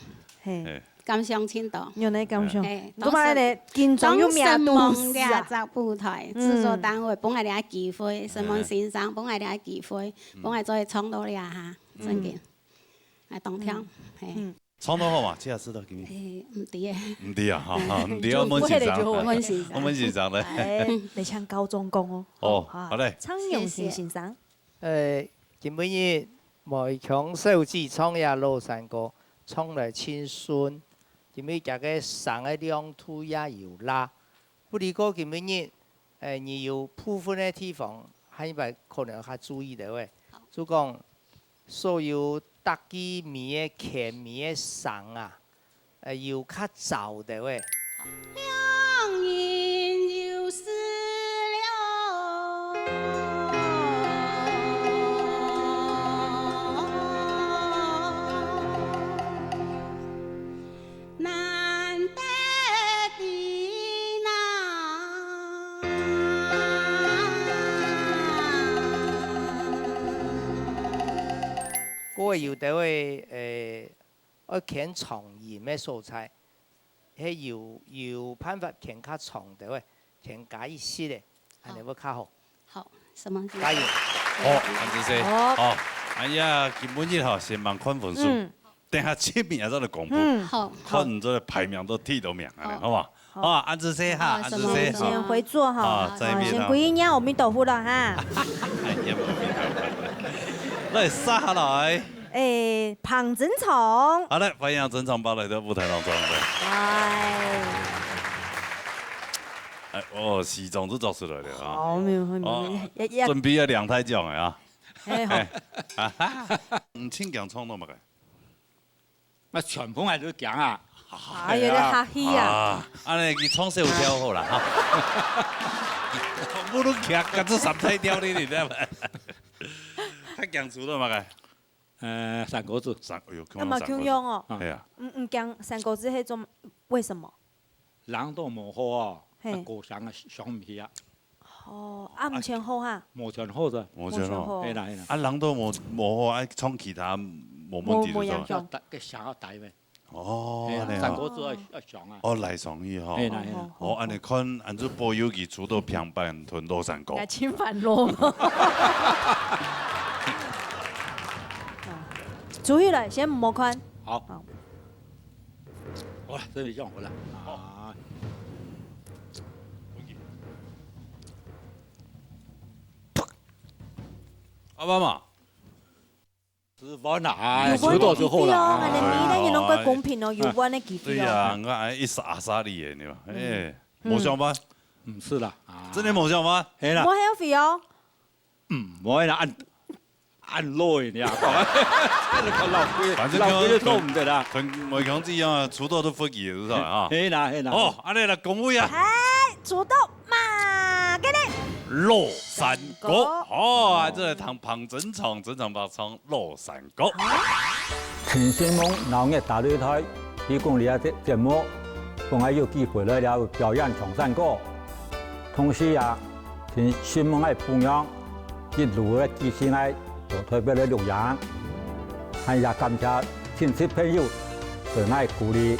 嘿，嘿，感想盡多。有哪感想？嘿，你看咧，緊張又當時望這隻舞台，製作單位分𠊎這機會，沈蒙先生分𠊎這機會，分𠊎做得唱到這下，真个，啊，當暢，嘿。 唱到好嘛？這下知道今日。誒，毋知誒。毋知啊，哈，哈，毋知啊，問先生。問先生。問先生咧。哎，你像高中工哦。哦，好嘞。謝謝。蔡永興先生。呃，今晡日梅香小姐唱這老山歌，唱來盡順，因為佢个聲个亮度也有啦。不而過今晡日，呃，你有部分个地方，下一擺可能較注意到誒。就講 所有逐句尾个、牽尾个聲啊，呃，有較燥兜仔。兩人有事了，難得的那。 過有兜仔，誒，愛牽長音个所在，係有，有辦法牽較長兜仔，牽加一息仔，恁呢會較好。好，什麼？加油！好，恁仔細，好。好，哎呀，今晡日吼，先慢看分數。嗯。 等下七名再來公布，嗯。好，看你這个排名都第幾名，恁呢，好。好無？好。好啊，恁仔細哈，好，恁仔細哈。我們先回座哈。啊，再見啊。好，先歸一年阿彌陀佛了哈。哎呀，阿彌陀佛。來，接下來。誒，彭真聰。好嘞，歡迎真聰伯來到舞台當中。哎。哎，哦，西裝都著出來了啊。好，沒有，沒有，哦，沒有，也，也。準備要領大獎了啊。哎，好。哎，啊哈，嗯，請講唱到麼个？ 𠊎全部𠊎都驚啊！哎呀，你客氣啊！啊，恁呢佢唱小調好啦，哈。全部都驚，該做三大調哩，你知道嗎？較驚除忒麼个？呃，山歌子。山，哎喲，那麼共樣哦。係啊。嗯，嗯，驚山歌子係做，為什麼？ 冷到無好哦，嘿。啊，歌聲啊，上毋去啊。哦，啊，毋全好哈？無全好个。無全好。無全好。係啦，係啦。啊，冷到無，無好，啊，唱其他無問題就著。無，無影響。要帶，該聲要帶咩？哦，係啊，恁呢哦。山歌子要，要上啊。哦，來上去吼。係啦，係啦。哦，恁呢看，恁就保佑佢除忒平板同老山歌。來，請翻咯。注意了，先莫看。好。好。 好了，這裡用好了。啊。阿爸嘛，十分了，哎，有分个除忒就好了。機會哦，恁呢，哎。你等於攏較公平哦，有分个機會哦。對啊，𠊎還一時阿莎力耶，你嘛，嗯。哎，嗯。無相關。毋係啦，啊。真个無相關。係啦。無後悔哦。 嗯，無啦，恁，恁老个你啊，講，老鬼，反正老鬼都做毋得啦。同梅香姐一樣啊，除忒都不及，係吧？哈。係啦，係啦。哦，恁呢來恭喜啊！哎，除忒嘛，給你。老山歌，山歌。哦，啊，這个聽彭真聰，真聰伯唱老山歌。 聽新聞鬧熱大擂台，提供這隻節目，分𠊎有機會來了表演唱山歌。同時啊，聽新聞个餔娘一路个支持𠊎到台北來錄影，還也感謝親戚朋友對𠊎鼓勵。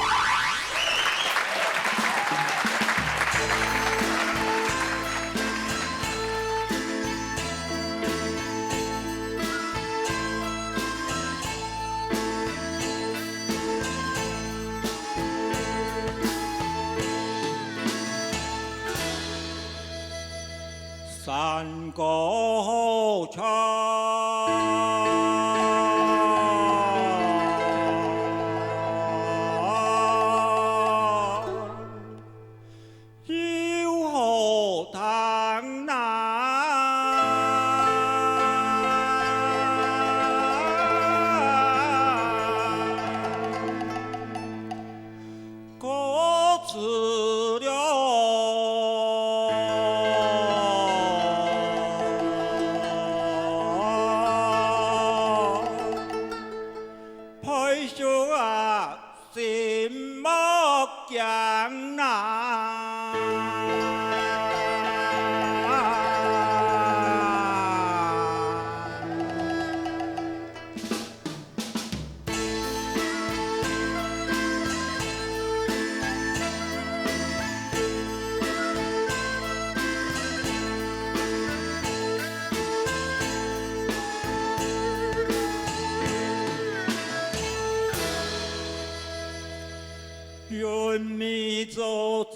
山歌好唱，又好聽吶。 告辞了。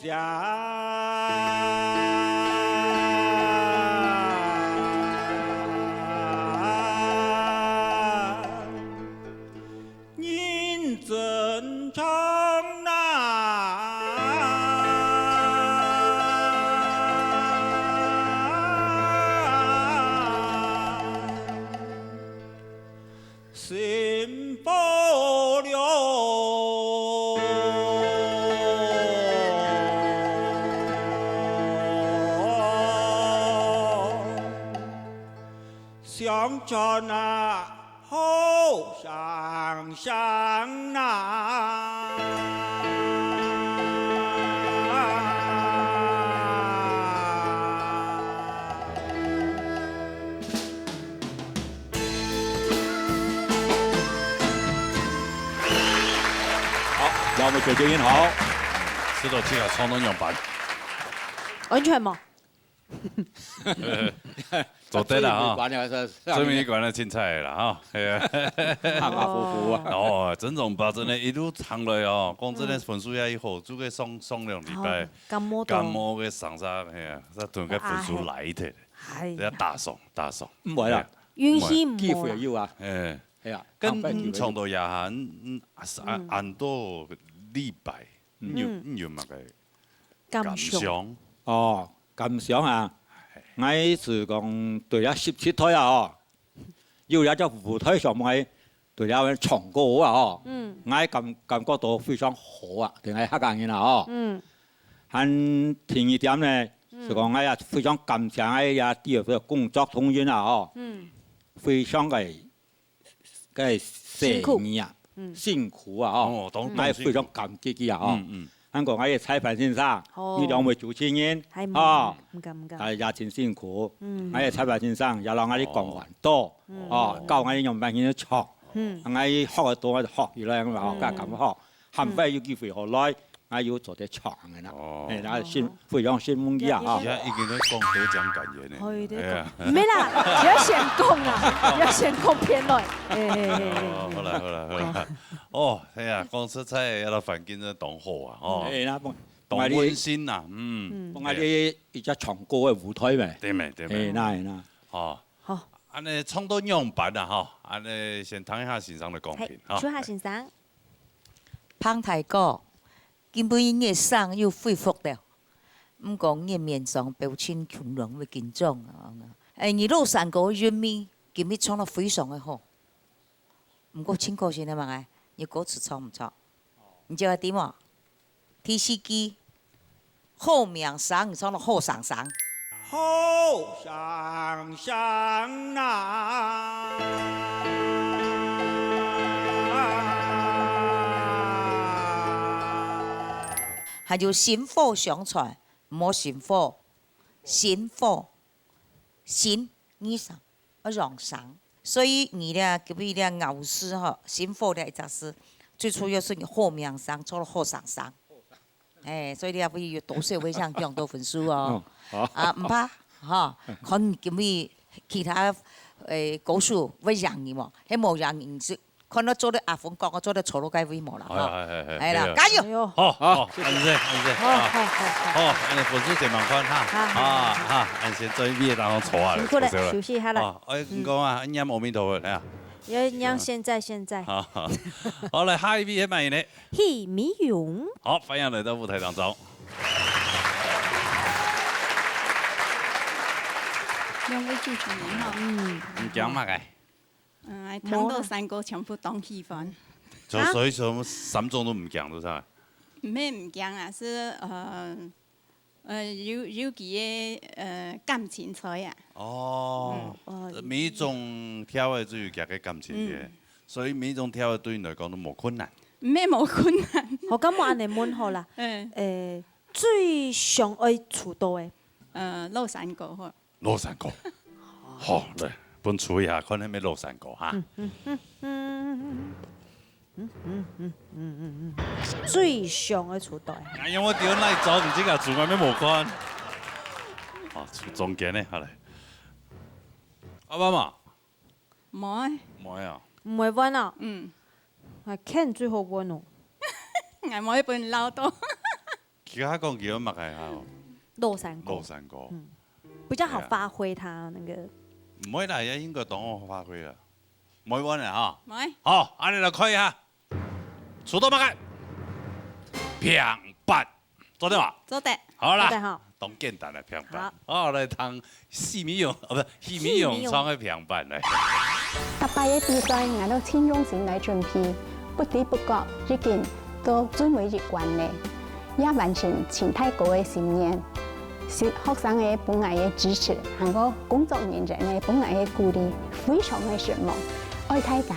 爹，认真唱啊！ 心火了，相传啊，好相像啊。 好，让我们酒精音好。石头七个冲动样板。完全无。做得了哈。最尾一关了，是，是，最尾一关了，凊彩个啦哈。哎呀。马马虎虎啊。哦，真正把真的一路唱落哦，讲真的分数也一好，做个上，上两礼拜。哦，感冒到。感冒个上下，哎呀，这顿个分数来一点。哎呀。要打爽，打爽。毋会啦。哎呀。运气毋好啦。机会有啊。哎。 哎呀，跟唱到夜下，嗯，嗯，啊，是安，嗯。安到礼拜，你有，嗯。你有么个感想？感想？哦，感想啊，哎。𠊎是讲对啊，十七岁啊，哦，有了只舞台上面，对啊，唱歌啊，哦，嗯。𠊎感，感觉到非常好啊，对𠊎客家人啊，哦。嗯。还第二点呢，嗯。是讲，哎呀，非常感谢哎呀，第二个工作同仁啊，哦。嗯。非常个 个辛苦。生意啊，嗯。辛苦啊，吼。哦，當，當辛苦。𠊎非常感激佢啊，吼。嗯，嗯。還過𠊎个裁判先生，哦。佢兩位主持人，係嘛，啊，毋敢，毋敢。啊，也真辛苦。嗯。𠊎个裁判先生也讓𠊎个講話多，嗯。哦，教𠊎个樣般去唱。嗯。𠊎學个多，𠊎就學起來，𠊎學，嗯。敢學。 還快有機會好來，𠊎有做得唱个啦。哦。哎，𠊎心，非常心滿意啊，哈。而且已經在講得獎感言呢。係，對，哎呀。講，毋係啦，你愛先講啊，你愛先講片段。哎，哎，哎，哎，哦，好啦，好啦，好啦。哦，哎呀，講實在，這个環境真當好啊，哦。哎，那講，當溫馨呐，嗯。嗯。講啊，這一隻唱歌个舞台咩？對咩，對咩。哎，那，那。哦。好。恁呢唱到仰般啊，吼，恁呢先聽一下先生个講評，嘿，哈。秋霞先生。 彭大哥，今晡日你个聲又恢復了，毋過你个面上表情恐龍會緊張啊。哎，你老山歌韻味，今日唱得非常个好。毋過真可惜个嘛，哎，你歌詞唱毋著。你知道點無？第四句， 好名聲，你唱到好生生。好生生啊！還有薪火相傳，毋好辛苦，薪火，薪，你想， 愛養生。所以你咧，隔壁咧，咬字吼，辛苦咧，一隻字，最主要係你好名聲，做到好生生。哎，所以你也會有多少會想降多分數哦。嗯，好。啊，毋怕，哈，看你今日其他，誒，高手會贏你無？係無贏你，係看到做得阿峰講，做得坐到該位無啦，哈。哎，哎，哎，哎，哎啦，哎呀。加油！哎喲。好，好，好，謝謝。恁樣，恁樣，好，啊。好，好，好。好，恁樣分數先望看哈。好，好，啊，好。哈，恁樣先做一遍，然後坐下來，辛苦了，坐下來。休息一下啦。啊，哎，嗯。你講啊，念阿彌陀佛，哎呀。要念現在，現在。好，好。好，來，下一位係麼人呢？許美容。好，歡迎來到舞台當中。兩位主持人好。嗯。你講麼个？ 嗯，聽到山歌全部當喜歡。就所以說三種都毋驚，係無？毋係毋驚啊，係，呃，呃，有，有佢个，呃，感情在啊。哦，嗯。哦，每一種調仔都有佢个感情个，嗯。所以每一種調仔對你來講都無困難。毋係無困難。好，該𠊎恁樣問好啦。嗯。誒，最想愛出道个？呃，老山歌好。 老山歌。好，來，分出一下，看係毋係老山歌哈。最想愛出道。哎呀，我丟那一招，你這個主管沒無看。好，出中間呢，好來。阿爸嘛？無欸。無啊。毋會問啊？嗯。啊，Ken最好問哦。𠊎無一本老到。其他講佢有麼个哈？落山歌。落山歌。嗯，比較好發揮他那個。對啊。毋會啦，也應該當好發揮啦。毋會問了哈。毋會。好，恁樣來看一下，出到麼个？平板，做得無？做得。好啦，做得哈。當簡單的平板。好。好，來聽許美蓉，哦，不是，許美蓉唱的平板來。逐擺个比賽，𠊎都盡用心來準備，不知不覺已經到最尾一關了，也完成盡大哥个心願。是學生个分𠊎个支持，還有工作人員个分𠊎个鼓勵，非常个承蒙。愛大家。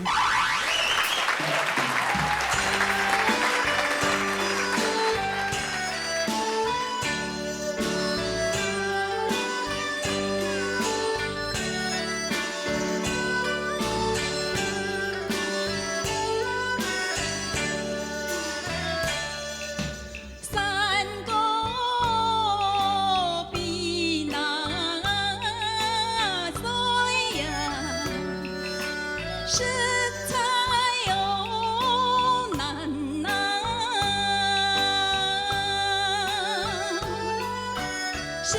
山歌比那水呀，實在有難啊。身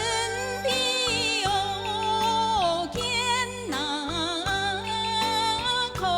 體有健那空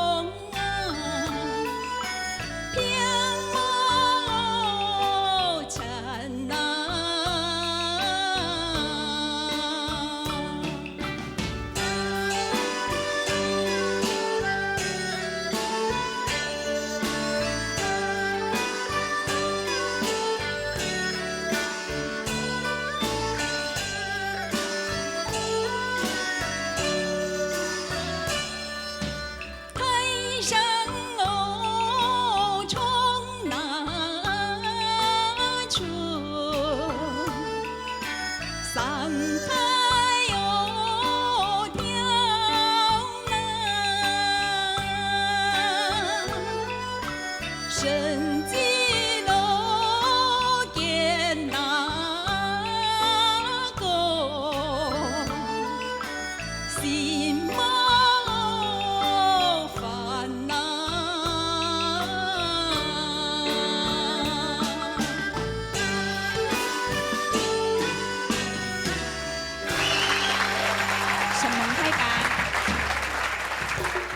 承蒙大家。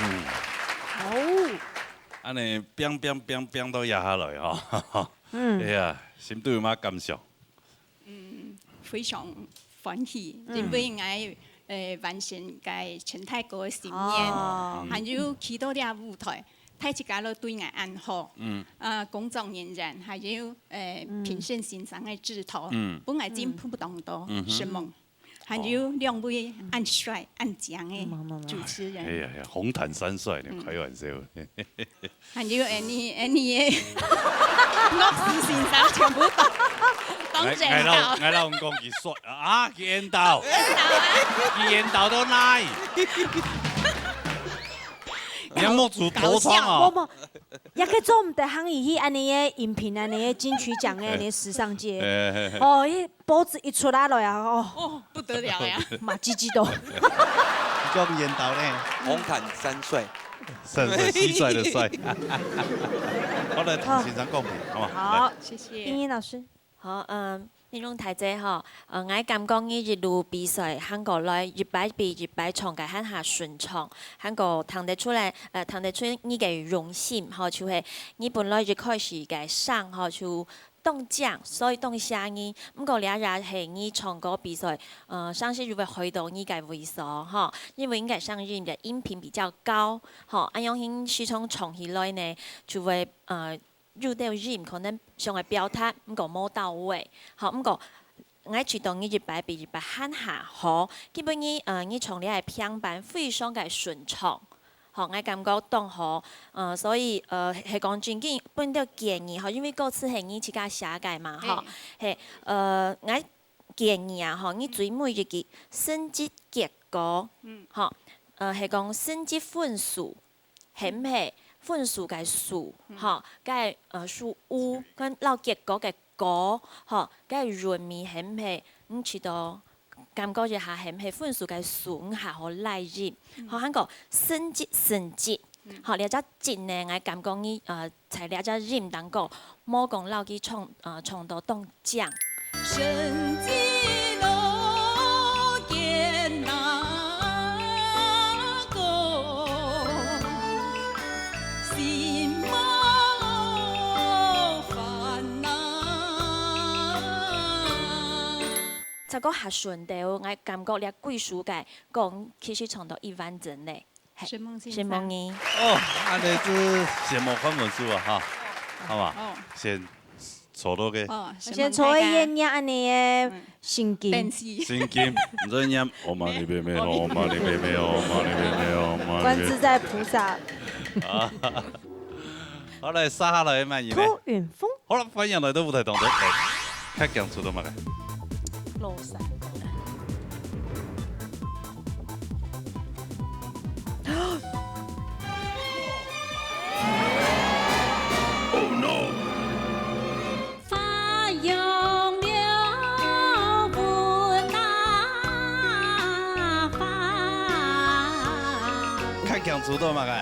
嗯。好。恁樣，拚拚拚拚到這下來吼。嗯。哎呀，心肚有麼感想？嗯，非常歡喜，嗯。因為𠊎，呃，完成該陳大哥个心願，哦。還有去到這舞台，大自家都對𠊎恁好。嗯。呃，工作人員，還有，呃，嗯。評審先生个指導，嗯。分𠊎進步當多，嗯哼。承蒙。 還有兩位恁帥、恁靚个主持人。哎呀呀，紅毯三帥呢，嗯。開玩笑。還有Annie，Annie个樂師先生全部都，都𠊎，𠊎摎，𠊎摎你講，佢帥啊，佢緣投，緣投啊。佢緣投到哪裡？你要目珠頭痛哦。搞笑。無，無，也可以做毋得行入去恁樣个影評，恁樣个金曲獎个恁樣个時尚界。哎，哎，哎。哦，彼 報紙一出來了呀，哦。哦，不得了呀。嘛，嘰嘰都。你講緣投呢？紅毯三帥。三帥，蟋蟀的蟀。好，來，唐先生公平，好嗎？好，來。謝謝。冰英老師。好，嗯，美蓉大姐吼，呃，𠊎感覺你一路比賽，行過來，一擺比一擺唱个還較順暢，還過聽得出來，呃，聽得出你个用心吼，就係你本來一開始个聲吼，就 當靚，所以當惜你。毋過這也係你唱歌比賽，呃，常時就會害到你个位所，吼，因為你个聲音个音頻比較高，吼，恁樣形時常唱起來呢，就會，呃，有兜音可能想愛表達，毋過無到位，吼，毋過𠊎知道你一擺比一擺還較好，基本你，呃，你唱這个平板非常个順暢。 吼，𠊎感覺當好，呃，所以，呃，係講真經分到建議吼，因為歌詞係你自家寫个嘛，吼，嘿。係，呃，𠊎建議啊，吼，你最尾一句升級結果，嗯。吼，呃，係講升級分數，係毋係分數个數，嗯。吼，該，呃，數u，跟摎結果个 果，吼，該韻尾係毋係，你知道，感覺一下係毋係分數个數，你較好拉入。嗯。吼，還過升級，升級。嗯。吼，這隻級呢，𠊎感覺你，呃，在這隻音當中，無講摎佢唱，呃，唱到當靚。成績路艱難過，心無煩惱。再過較順兜，𠊎感覺這幾首个歌其實唱到一萬幀呢。 係，承蒙先生。承蒙你。哦，恁呢就先莫看文書啊，哈，好吧？哦。先坐落去。哦，先坐一下，恁呢个心經。等死。心經，毋使念，哦嘛呢叭咪吽，哦嘛呢叭咪吽，哦嘛呢叭咪吽，哦嘛呢叭咪吽。觀自在菩薩。啊，好，來，續下來个滿意呢？杜雲峰。好了，歡迎來到舞台當中。來，較驚出到麼个？廬山歌。 較驚出到麼个？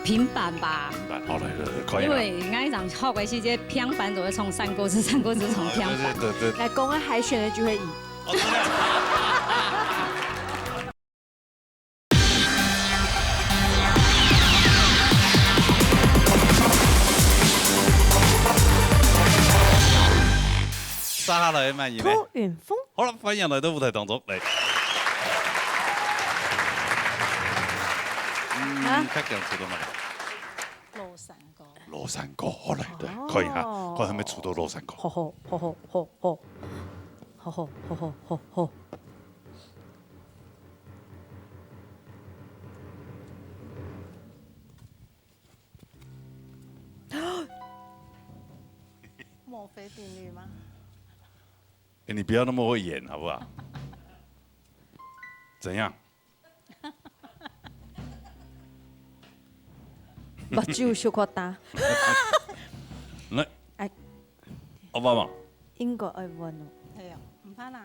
平板吧。平板，好，來，來，來，可以了。因為𠊎以前學个係這平板都會唱山歌子，山歌子唱平板。哦，對，對，對，對。來，講个海選的就會贏。哦，對啊。 續下來个滿意呢？杜雲峰。好了，歡迎來到舞台當中，來。嗯，啊？較驚出到麼个？廬山歌。廬山歌，好，來，來，哦。看一下，看有無出到廬山歌。好好好好好好，好好好好好好。 墨菲定律嗎？哎，你不要那麼會演好不好？怎樣？目睭小可大。來，哎。奧巴馬。應該愛問哦。哎呀，毋怕啦。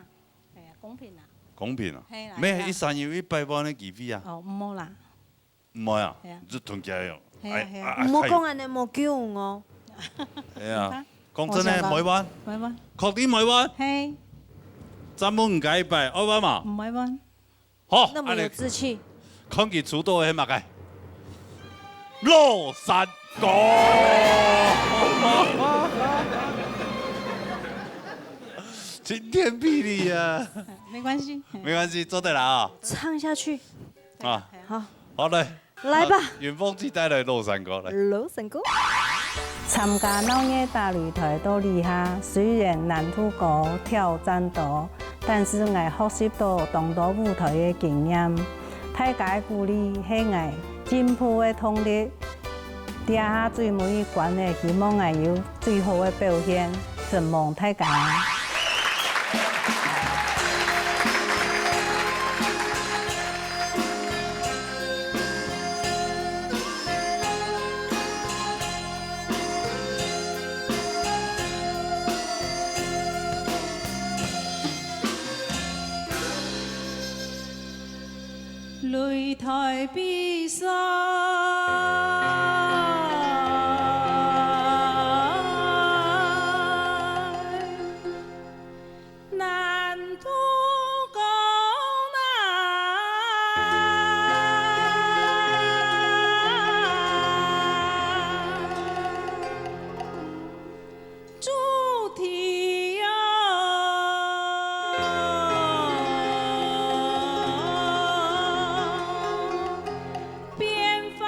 哎呀，公平啦。公平啊。係啦，係啦。無，一生有一百萬个機會啊。哦，毋好啦。 毋愛啊，係啊。你就吞起來哦。係啊，係啊。哎，啊，毋好講恁呢，無救哦。哎呀，講真个，無愛換？無愛換。確定無愛換？係。再問你一擺，愛換無？毋愛換。好，恁呢有志氣。恁呢，看佢出到个係麼个？廬山歌。晴天霹靂啊！沒關係。沒關係，做得了啊。唱下去。 啊，好。好，來。來吧。啊，雲峰姐帶來廬山歌，來。廬山歌。參加鬧熱大擂台到這下，雖然難度高、挑戰多，但是𠊎學習到當多舞台个經驗。大家个鼓勵係𠊎進步个動力。這下最尾一關了，希望𠊎有 最好个表現，承蒙大家。擂台比賽，難度高難。 主題哦，變化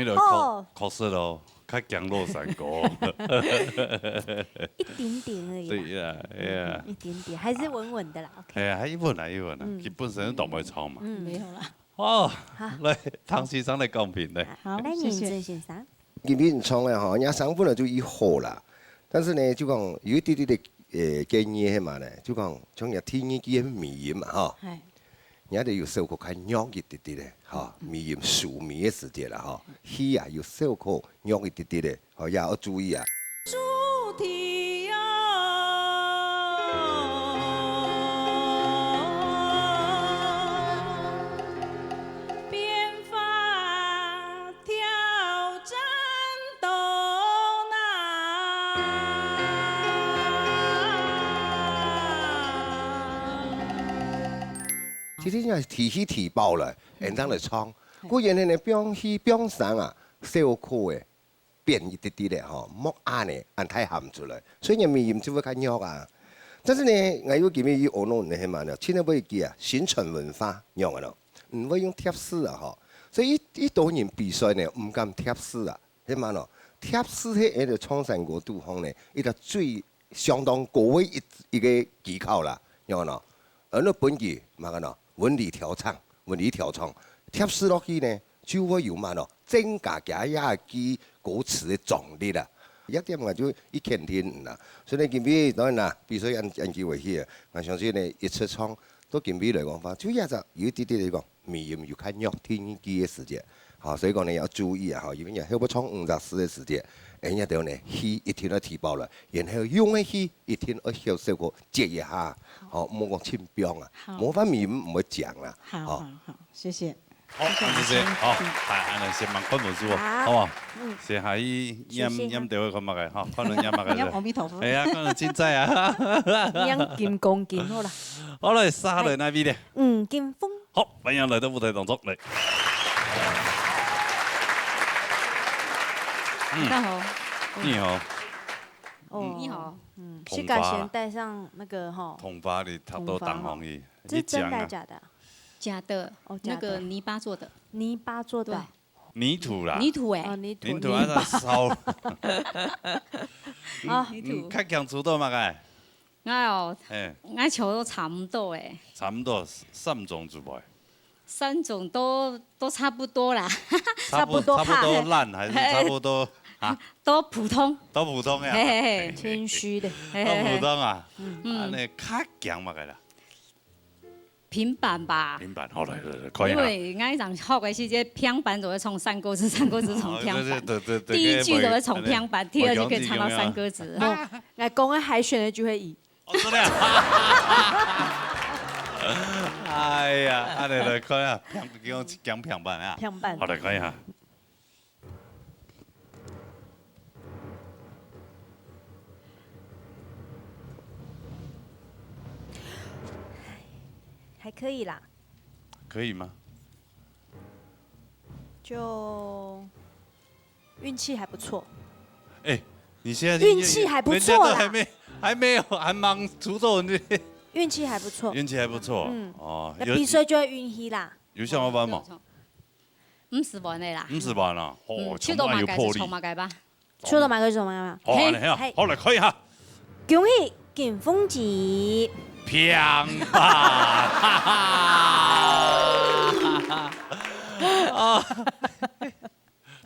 你就確，哦。確實哦，較驚落山歌。一點點而已啦。對呀，哎呀。嗯，一點點，還是穩穩的啦，OK。哎呀，還一穩啊，一穩啊，嗯。佢本身都當會唱嘛。嗯。沒有啦。哦，好。來，唐先生來講評咧。好，來，謝謝。認真先生。因為你唱个吼，人家聲本來就已好啦，但是呢，就講有一點點的，呃，建議係嘛呢，就講像人家第二句个尾音嘛，吼。係。 你愛有小可較弱一滴滴咧，吼，尾音收尾个時節啦，吼，氣啊有小可弱一滴滴咧，吼，也要注意啊。主題哦，變化 挑戰到哪？其實人家提氣提飽了，應當來唱。嘿。固然呢，放氣放聲啊，小可个，變一滴滴个吼，莫恁呢，恁大喊出來，所以人尾音就會較弱啊。但是呢，𠊎又今日又學到呢，係嘛呢？現在會記啊，形成文化，樣个咯。 毋會用貼士啊，吼。所以一，一多人比賽呢，毋敢貼士啊，係嘛咯？貼士係𠊎兜唱山歌肚項呢，一個最相當高个一，一個技巧啦，樣咯。而那本句，麼个咯？文理調唱，文理調唱，貼士落去呢，就會有麼咯？增加佢這句歌詞个張力啦。這點𠊎就一肯定啦。所以呢，今日當然啦，比賽恁，恁久會去啊，𠊎相信呢，一直唱到今日來講話，就這隻有一滴滴來講。 尾音有較弱，第二句个時節。吼，所以講呢，要注意啊，吼，因為你後背唱五隻字个時節，哎，你兜呢，氣一定要提飽了，然後用个氣一定要小小可接一下，吼，莫講盡放啊，好。無法尾音毋會講啦，好，吼。好，好，謝謝。好，謝謝老師。恁樣先，好，嗯。哎，恁樣先忙看本書哦，好。好不好？嗯。先下去拈，謝謝。拈兜仔看麼个，吼，看你拈麼个。拈阿彌陀佛。哎呀，看你凊彩啊。拈金剛經好啦。好了，續下來哪位咧？嗯，金峰。 好，歡迎來到舞台當中，來。嗯。大家好。你好。哦。你好。嗯，銅花啦。自家先戴上那個吼。銅花你踏到當紅去，銅花吼。這是真的假的？你講啊。假的，哦，假的。那個泥巴做的。泥巴做的。對。泥土啦。泥土欸。哦，泥土。泥土啊，泥巴。燒。啊。泥土。嗯，較強出道麼个？ 𠊎哦，嘿。𠊎就都差毋多欸。差毋多三種之外。三種都，都差不多啦。差不，差不多。差不多爛還是差不多，啊？都普通。都普通呀。嘿，嘿，嘿。謙虛的。嘿，嘿，嘿。都普通啊。嗯。恁樣較強麼个啦？平板吧。平板，好，來，來，來，看一下。因為𠊎以前學个時節，平板就會唱山歌子，山歌子唱平板。哦，對，對，對，對，第一句就會唱平板，第二句可以唱到山歌子。哦， 𠊎講个海選个就係佢。哦，真的啊？哎呀，恁樣來看啊，平，講講平板啊。平板。好，來看一下。還可以啦。可以嗎？就 運氣還不錯。哎，你現在就運氣還不錯啦。人家都還沒，還沒有，還吂出道，你運氣還不錯。運氣還不錯。嗯。哦，那比賽就要運氣啦。有，有想要辦嗎？五十萬个啦。五十萬啊，哦，嗯，唱到麼个就唱麼个吧。唱到麼个就唱麼个吧。哦，嘿，恁樣啊，嘿。好，來看一下。 恭喜金鳳吉。平板。啊，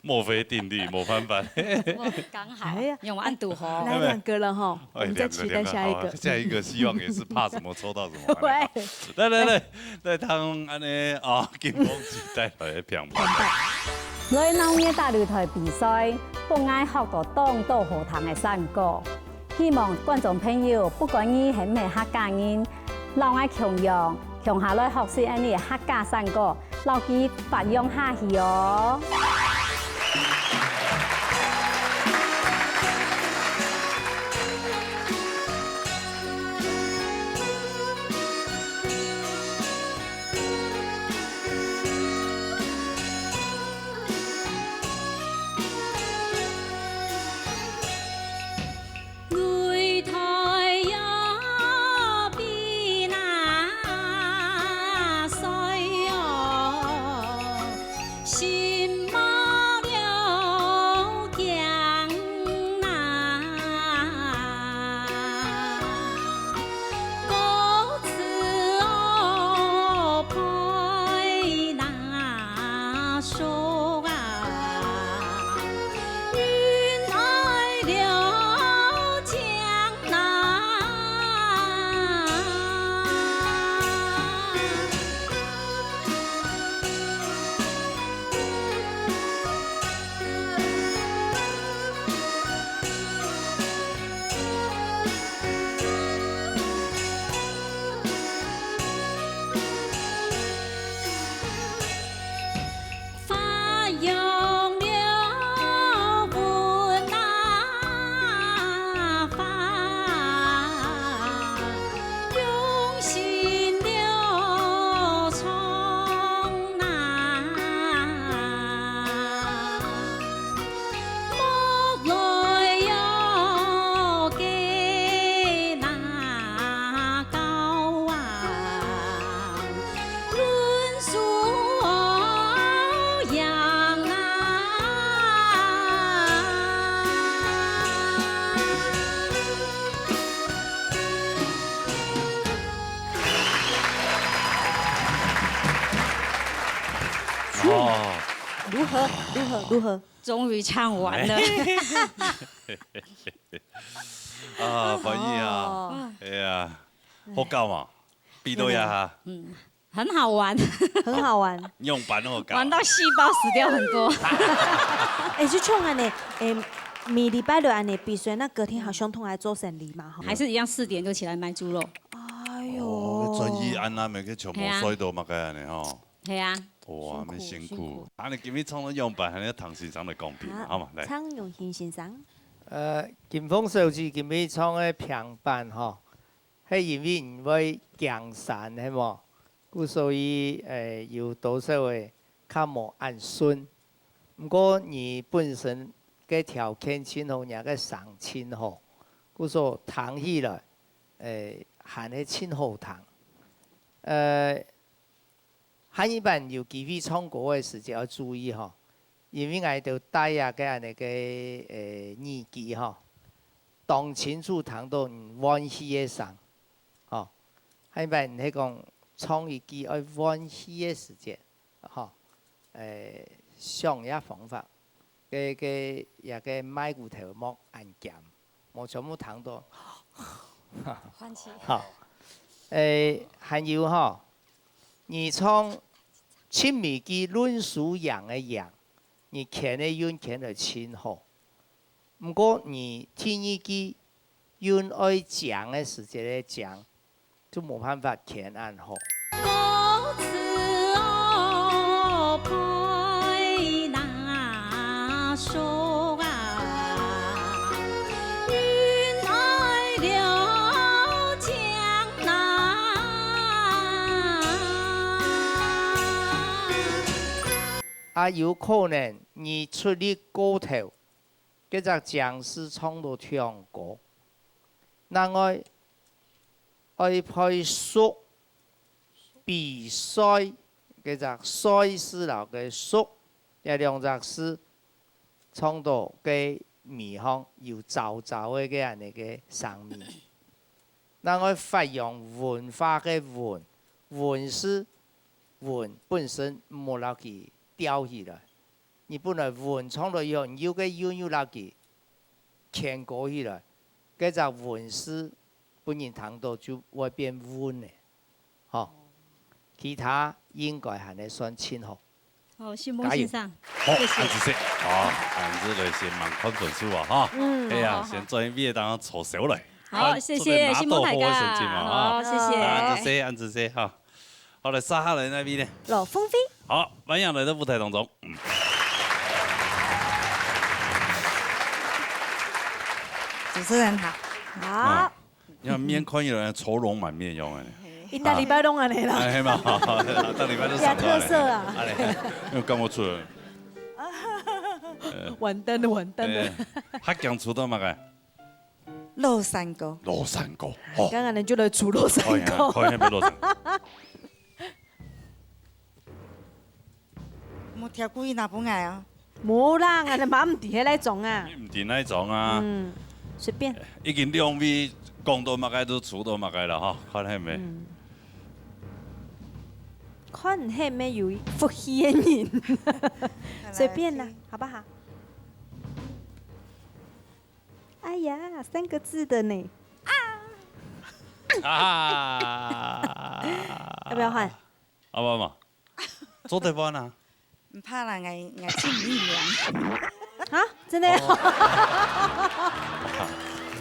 墨菲定律，無辦法。我剛好，哎呀，用完堵好。來兩個了吼，哎，我們再期待下一個。兩個，兩個，好，下一個希望也是怕什麼抽到什麼。對。來，來，來，來，聽恁樣啊，金鳳吉帶來个平板。來鬧熱大擂台比賽，分𠊎學到當多好聽个山歌。 希望觀眾朋友，不管你係毋係客家人，摎𠊎共樣，共下來學習𠊎俚个客家山歌，摎佢發揚下去哦。哦，如何？如何？如何？终于唱完了。啊，翻译啊，哦。哎呀，好搞嘛，比到呀哈。嗯，很好玩。很好玩。用板好搞。玩到细胞死掉很多。哎，就像恁呢，哎，每礼拜六恁呢比赛，那隔天好像通来做生理嘛，哈。还是一样四点就起来买猪肉。哎呦。哦，專业安那，每个全部睡到嘛，该恁呢吼。 系啊。哇，辛苦，恁辛苦。辛苦。啊，你今日唱个样板，还要唐先生来讲评，啊，好嘛，来。唱永兴先生。呃，金凤小姐今日唱个平板吼，系因为你会行山，系无？故所以，呃，有多少个较无恁顺。毋过你本身个条件真好，你个声真好，故所听起来，呃，还系真好听。呃， 下一擺有機會唱歌个時節愛注意吼，因為𠊎兜戴啊个恁呢个，呃，耳機吼，當清楚聽到你換氣个聲，吼。下一擺你係講唱一句愛換氣个時節，吼，呃，想一下方法。 个，个，這个麥克頭莫恁尖，無全部聽到。換氣。好，誒，還有吼，你唱七米句論輸贏个贏，你牽个韻牽來真好。毋過你第二句韻愛靚个時節个靚， 就無辦法牽恁好。公子哦，拍那手啊，云彩流江南。啊，有可能你出力過頭，該隻靚字唱到忒高。另外， 愛配熟，比賽，該隻賽事摎个熟，這兩隻字，唱到个味項有燥燥个該恁呢个聲味。另外發揚文化个文，文字，文本身毋好摎佢吊起來。 你本來文唱到以後，你又个又又拉佢牽高起來，該隻文字分人聽到就會變文了，吼。其他應該還係算盡好。好，新波先生，好，謝謝。恁仔細，好，恁仔細，先問看分數啊，哈。嗯，係啊，好，好，好。先做一遍，當然坐收來。好，看謝謝，新波大家。做得拿到好个成績嘛，哈。好，謝謝。啊，恁仔細，恁仔細，哈。好，來，接下來哪位呢？羅鳳飛。好，歡迎來到舞台當中。嗯。 主持人好。好。啊，你看面看起來愁容满面樣个呢。一大禮拜攏恁呢啦。哎，係嘛，大禮拜都上班了。有特色啊。哎，因為講毋出來。完蛋了，完蛋了。哎，客家出道麼个？老山歌。老山歌，哦。剛剛呢就來出老山歌。哎呀，看一下老山歌。 無條故意拿分𠊎啊。無啦，𠊎嘛毋知係哪種啊。你毋知哪種啊？嗯，隨便。已經兩位講到麼个都出到麼个了哈，看係無？嗯。看係無有福氣个人。隨便啦，好不好？哎呀，三個字的呢。啊！要不要換？ 好不好嘛？做得換啊。毋怕啦，𠊎，𠊎盡力量。啊，真的？哦。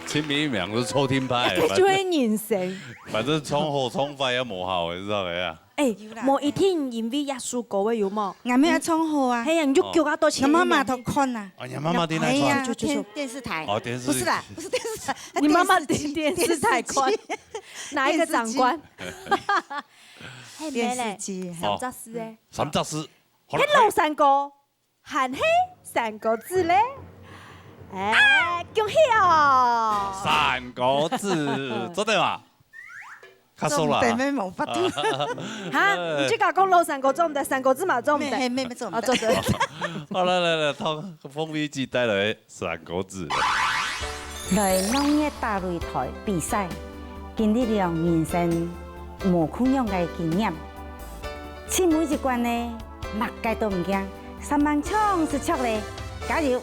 盡力量是抽聽派，就會人生。反正唱好唱壞也無效，你知道無啊？哎，有啦。無一定因為耶穌歌个有無？𠊎乜愛唱好啊。係啊，你就叫佢多錢。哦。𠊎媽媽都看啊。哦，你媽媽在哪看？哎呀，就，就，就。電，電視台。哦，電視。不是啦，不是電視台，你媽媽電視機，電，電視台看。電視機。哪一個長官？電視機。 係無咧？電視機，三隻字誒。三隻字。好了。係老山歌，還係三個字咧？哎，恭喜哦！三個字，做得嘛？較熟啦。做毋得，無法度。哈，你就講老山歌做毋得，三個字嘛做毋得。咩，係，咩，咩，做毋得。啊，做得。好，來，來，來，鳳飛姐帶來三個字。來農業打擂台比賽，經歷了人生無共樣个經驗。盡尾一關呢，麼个都毋驚，三萬唱就著咧，加油！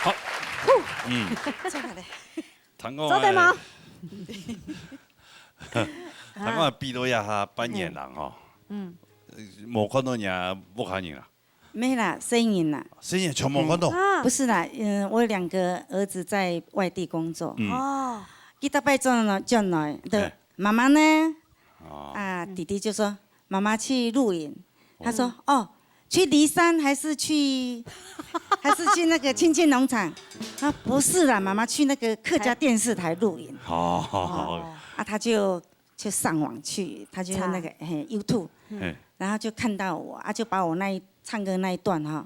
好，嗯，聽講做得嗎？聽講畢業這下半年了吼，嗯，無看到你屋下人啊？ 沒啦，生人啦。生人全無看到。啊，不是啦，嗯，我有兩個兒子在外地工作。嗯，哦，佢逐擺轉來，轉來，就，哎，媽媽呢？哦，啊，弟弟就說媽媽去露營。他說哦，去梨山還是去，還是去那個清境農場？啊，不是啦，媽媽去那個客家電視台露營。哦，啊，他就就上網去，他就那個，查，嘿，YouTube，嗯，然後就看到我，啊，就把我那一，唱歌那一段哈，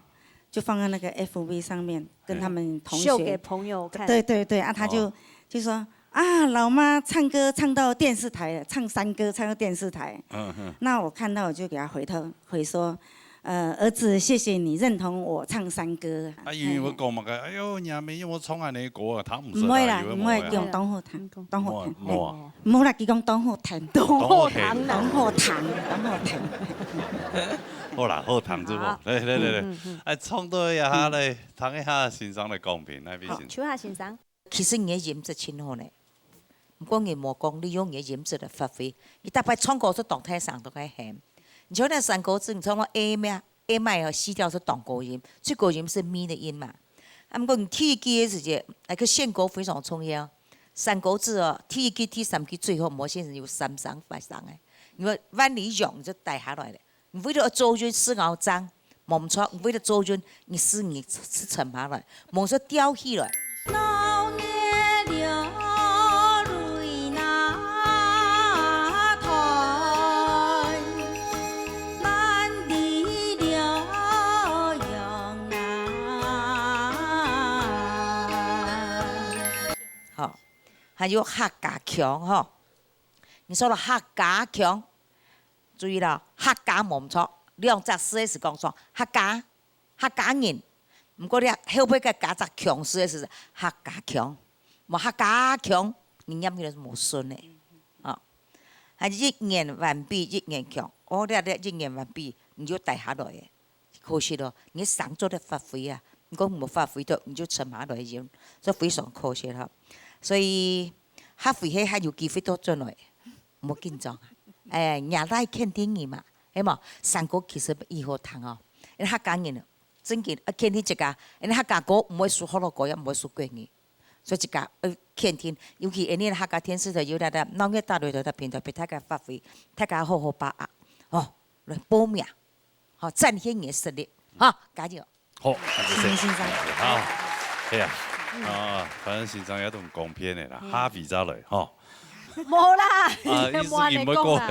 就放在那個F B上面，跟他們同學，秀給朋友看。對對對，啊，他就，哦，就說啊，老媽唱歌唱到電視台了，唱山歌唱到電視台。嗯嗯，那我看到我就給他回頭回說，呃，兒子，謝謝你認同我唱山歌。啊，因為我講嘛，哎喲，你還沒有唱恁樣的歌啊，他毋識啊，毋會啦，以為毋會，無啊。用當好聽，當好聽。無啊，無啊。無啦，佢講當好聽，當好聽，當好聽，當好聽。好啦，好聽就好。好。來來來來，嗯嗯嗯，哎，唱到這下咧，聽一下先生的講評，來，美心。好，請問先生。 其實你个音質盡好呢，毋過你無講利用你个音質來發揮。你逐擺唱歌係當大聲，當大喊。你像該山歌子，你唱到A咩，A咩哦，C調係當高音，最高音係咪的音嘛。啊，毋過你第一句个時節，那個弦高非常重要。山歌子哦，第一句、第三句最好，無先生有三聲、八聲个。你看萬里湧，你就帶下來了。 你為了做韻係拗正，無毋著，你為了做韻，你係你係沉下來，無說吊起來。好，還有客家腔吼，你說到客家腔， 注意啦，客家無毋著，兩隻字个時講說客家，客家人。毋過這後背个加隻腔字个時客家腔，無客家腔，你念起來係無順个。哦，還一言還比一言強，哦，這這一言還比，你就帶下來个。 可惜咯，你聲做得發揮啊，你講無發揮到，你就沉下來音，所以非常可惜哈。所以下回係還有機會倒轉來，莫緊張啊。哎，若來肯定你嘛，係無？山歌其實已好聽哦，因為客家人啊，正經啊，肯定自家，因為客家歌毋會輸學老歌，也毋會輸國語，所以自家愛肯定，尤其因為客家電視台有這個鬧熱打擂台个平台，分大家發揮，大家好好把握，哦，來報名。 好，展現你个實力，好，加油！好，多謝。謝謝先生。好，係啊，啊，反正先生也都講遍个啦，下回再來，吼。無啦，啊，你無恁樣講啦。意思佢毋會過。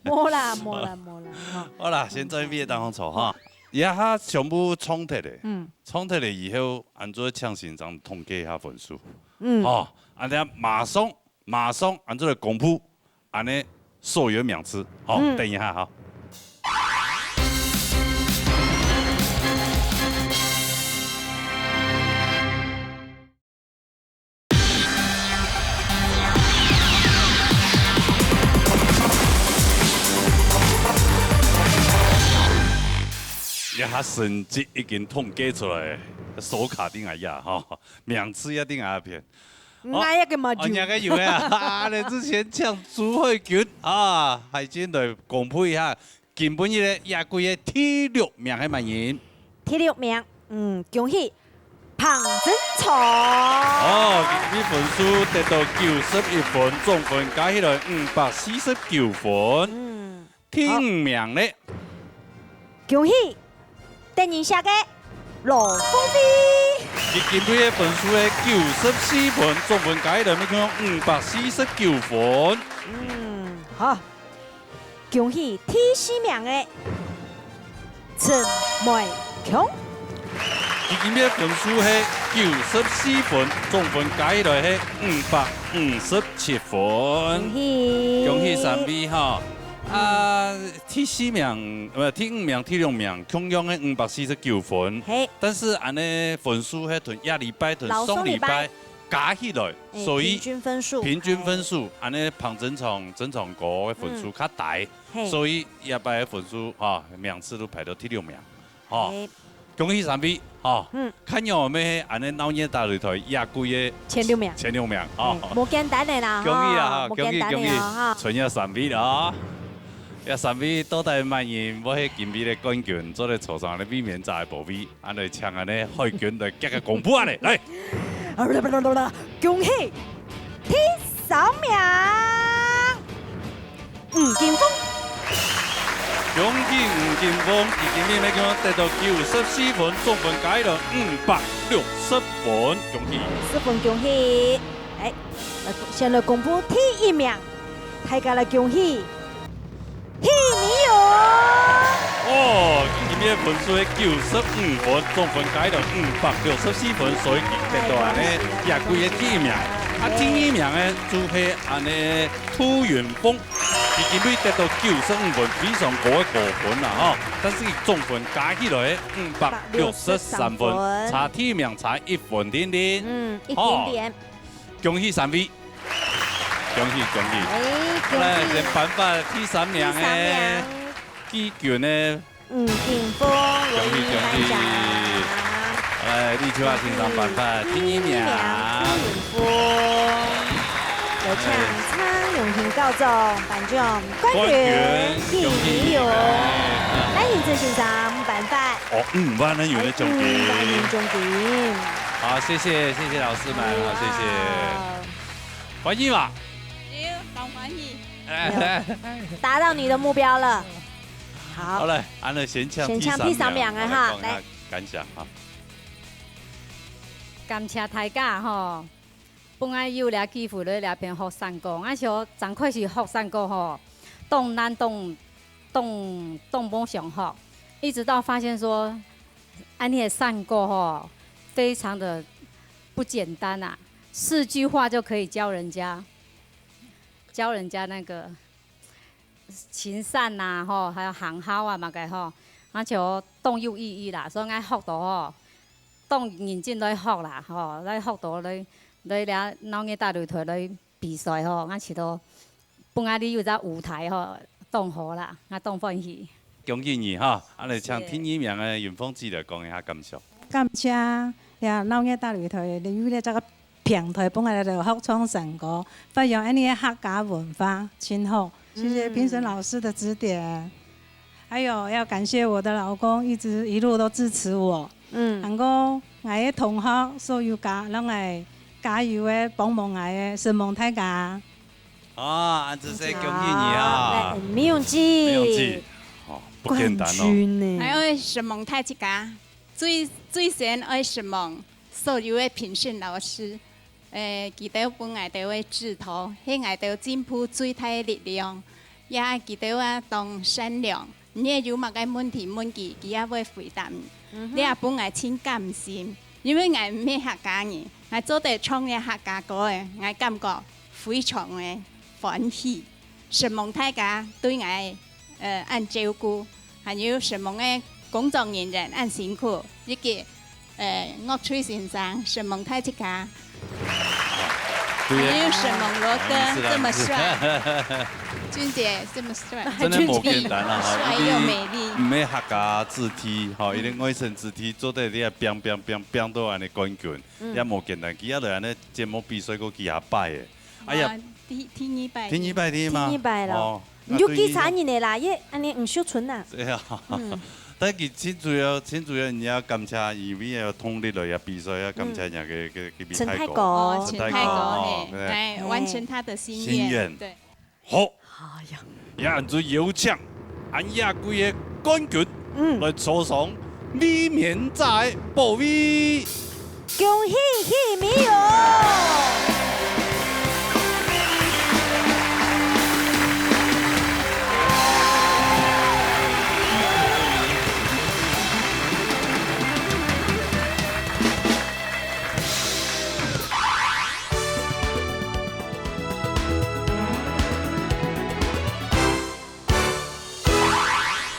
無啦，無啦，無啦，吼。好啦，先轉位當中坐哈。這下全部創忒咧，嗯。創忒咧以後，恁樣請先生統計一下分數。嗯。吼，恁樣馬上，馬上，恁樣來公布，恁樣所有名次。好，嗯。等一下哈。 這下成績已經統計出來，手卡定啊呀，吼，名次也定啊片。𠊎也个嘛有。哦，你个有个啊，啊，你之前請朱慧君啊，海軍來公布一下，今晡日个亞軍个第六名係麼人？第六名，嗯，恭喜彭真聰。哦，佢分數得到九十一分，總分加起來五百四十九分。嗯。第五名呢？恭喜 得人惜个羅鳳飛。佢今晡日个分數係九十四分，總分加起來，每共五百四十九分。嗯，好。恭喜第四名个陳梅強。佢今晡日个分數係九十四分，總分加起來係五百五十七分。恭喜。恭喜三位哈！啊， 第四名，呃，第五名、第六名，共樣係五百四十九分。嘿。但是恁樣分數係同下禮拜同上禮拜加起來，老上禮拜。哎，所以平均分數。平均分數，哎。恁樣彭真聰、真聰哥个分數較低，嗯。嘿。所以這擺个分數，哈，名次都排到第六名，哈。嘿。 恭喜三位，吼。嗯。看樣𠊎等恁樣鬧熱打擂台，亞軍个前六名。前六名，吼。嗯，無簡單个啦，恭喜啊，吼，無簡單个哦，恭喜，恭喜，吼。賰這三位了哦。這三位到底麼人會係今晡日个冠軍，做得坐上恁樣衛冕者个寶位，恁樣請恁樣海軍來夾个公布啊咧，來。恭喜第三名！ 吳金峰。恭喜吳金峰，佢今晡日个得到九十四分，總分加起來五百六十分，恭喜！十分恭喜！哎，來，先來公布第一名，大家來恭喜許美勇。哦，佢今晡日个分數係九十五分，總分加起來五百六十四分，所以佢得到恁樣亞軍个第一名。啊，第二名呢，就係恁樣 涂雲峰，佢今晡日得到九十五分，非常高个高分啦，吼。但是佢總分加起來五百六十三分，差第一名差一分定定。嗯，一點點。吼，恭喜三位，恭喜恭喜！哎，恭喜！來，先頒發第三名个，第三名。季軍个 吳金峰，恭喜恭喜！來，立秋啊，先生頒發第二名。第二名，吳金峰。有請蔡永平校長頒獎，冠軍，冠軍，恭喜恭喜！來，林志先生頒發。哦，五萬个銀个獎金。哎，五萬个銀獎金。好，謝謝，謝謝老師們，好，謝謝。哇哦。滿意嗎？有，當滿意。哎，達到你的目標了。 好。好，來，恁樣先請先請第三名个哈，第三名个哈，來講一下來。感想哈。感謝大家吼，分𠊎有這機會來這片學山歌。𠊎想正開始學山歌吼，當難當，當，當無想學，一直到發現說，恁樣个山歌吼，非常的不簡單啊，四句話就可以教人家，教人家那個 親善啊，吼，還有行孝啊，麼个吼，而且當有意義啦，所以𠊎學到吼，當認真來學啦，吼，來學到來，來這鬧熱打擂台來比賽吼，𠊎試著分𠊎有隻舞台吼，當好啦，𠊎當歡喜。恭喜你哈，恁樣請第二名个雲峰姊來講一下感想。感謝這鬧熱打擂台，利用這隻个 平台分𠊎兜學唱山歌，發揚恁樣个客家文化，真好。謝謝評審老師的指點。還有要感謝我的老公，一直一路都支持我。嗯。還有𠊎个同學，所有加，讓𠊎加油个，幫忙𠊎个，承蒙大家。啊，恁仔細，恭喜你啊！好，來，美勇姊。美勇姊，哦，不簡單哦。冠軍呢。還愛承蒙大自家，最，最先愛承蒙所有个評審老師，誒，佢兜分𠊎兜个指導，係𠊎兜進步最大个力量。也佢兜啊，當善良，你有麼个問題問佢，佢也會回答你。嗯哼。你也分𠊎盡感心，因為𠊎毋係客家人，𠊎做得唱這客家歌誒，𠊎感覺非常个歡喜。承蒙大家對𠊎 呃，恁照顧，還有承蒙个工作人員恁辛苦，以及，呃，樂隊先生，承蒙大自家。對啊。還有承蒙羅哥，嗯，是啦，這麼帥。是啦。俊傑這麼帥。真的無簡單啊，哈，帥又美麗。一定毋係客家子弟，哈，一定外省子弟做得這樣拚拚拚拚到恁呢冠軍，嗯。也無簡單。佢也來恁呢節目比賽過幾下擺誒。哎呀，啊，第，第二擺。第二擺，第二嘛。第二擺咯。哦， 你就記差人个啦，也恁呢吳秀春啊。對啊。嗯。但佢盡主要，盡主要人家感謝，因為有動力了，也比賽，也感謝人家个，个，个陳太國。哦，陳太國，哦，嘿，對。來完成他的心願，心願。對。好。哎呀。也恁就有請，恁樣个冠軍，嗯。來坐上衛冕者个寶位。 恭喜喜美哦！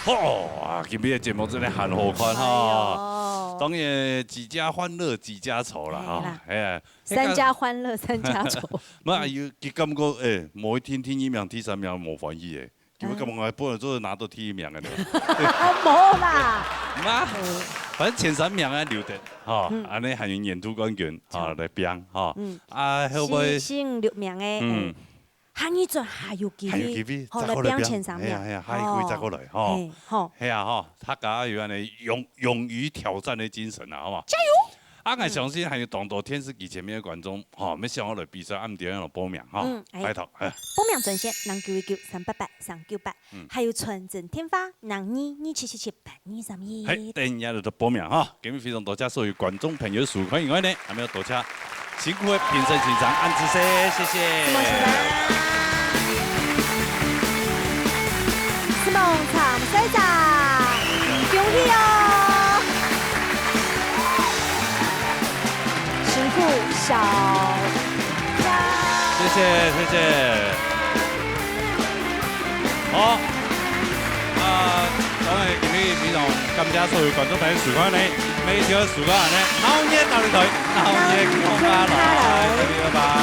好啊，今日个節目真个還好看哈。哎喲。當然，幾家歡樂幾家愁啦哈。哎啦。哎呀，三家歡樂三家愁。毋係，有，佢感覺，哎，無一定第二名、第三名無歡喜誒，佢會感覺，嗯。哎，本來做得拿到第一名个呢。啊，無啦。嘛，嗯。反正前三名啊留得，哈，嗯。恁呢還有年度冠軍，哈，嘿。來拚，哈。嗯。啊，後尾，四、四、六名个，嗯。嗯。 下二轉還有機會，還有機會，吼，再過來拚。來拚前三名。係啊，係啊，下一季再過來，吼。吼。係，吼。係啊，吼，大家有恁呢勇，勇於挑戰个精神啊，好無？加油！啊，𠊎相信還有當多電視機前面个觀眾，吼，也想要來比賽，恁樣愛來報名，吼。嗯，哎。拜託，哎。報名專線：零九一九三八八三九八，嗯。還有傳真電話：零二二七七七八二三一。係，等一下就報名，吼。 今日非常多謝所有觀眾朋友收看以外呢，還有多謝辛苦个評審先生，恁仔細，謝謝。承蒙先生。承蒙參賽者，恭喜哦！辛苦小佳。謝謝，謝謝。好。 啊，當然今日非常感謝所有觀眾朋友收看呢，每一條收看呢，鬧熱到你台，鬧熱共下來，大家拜拜。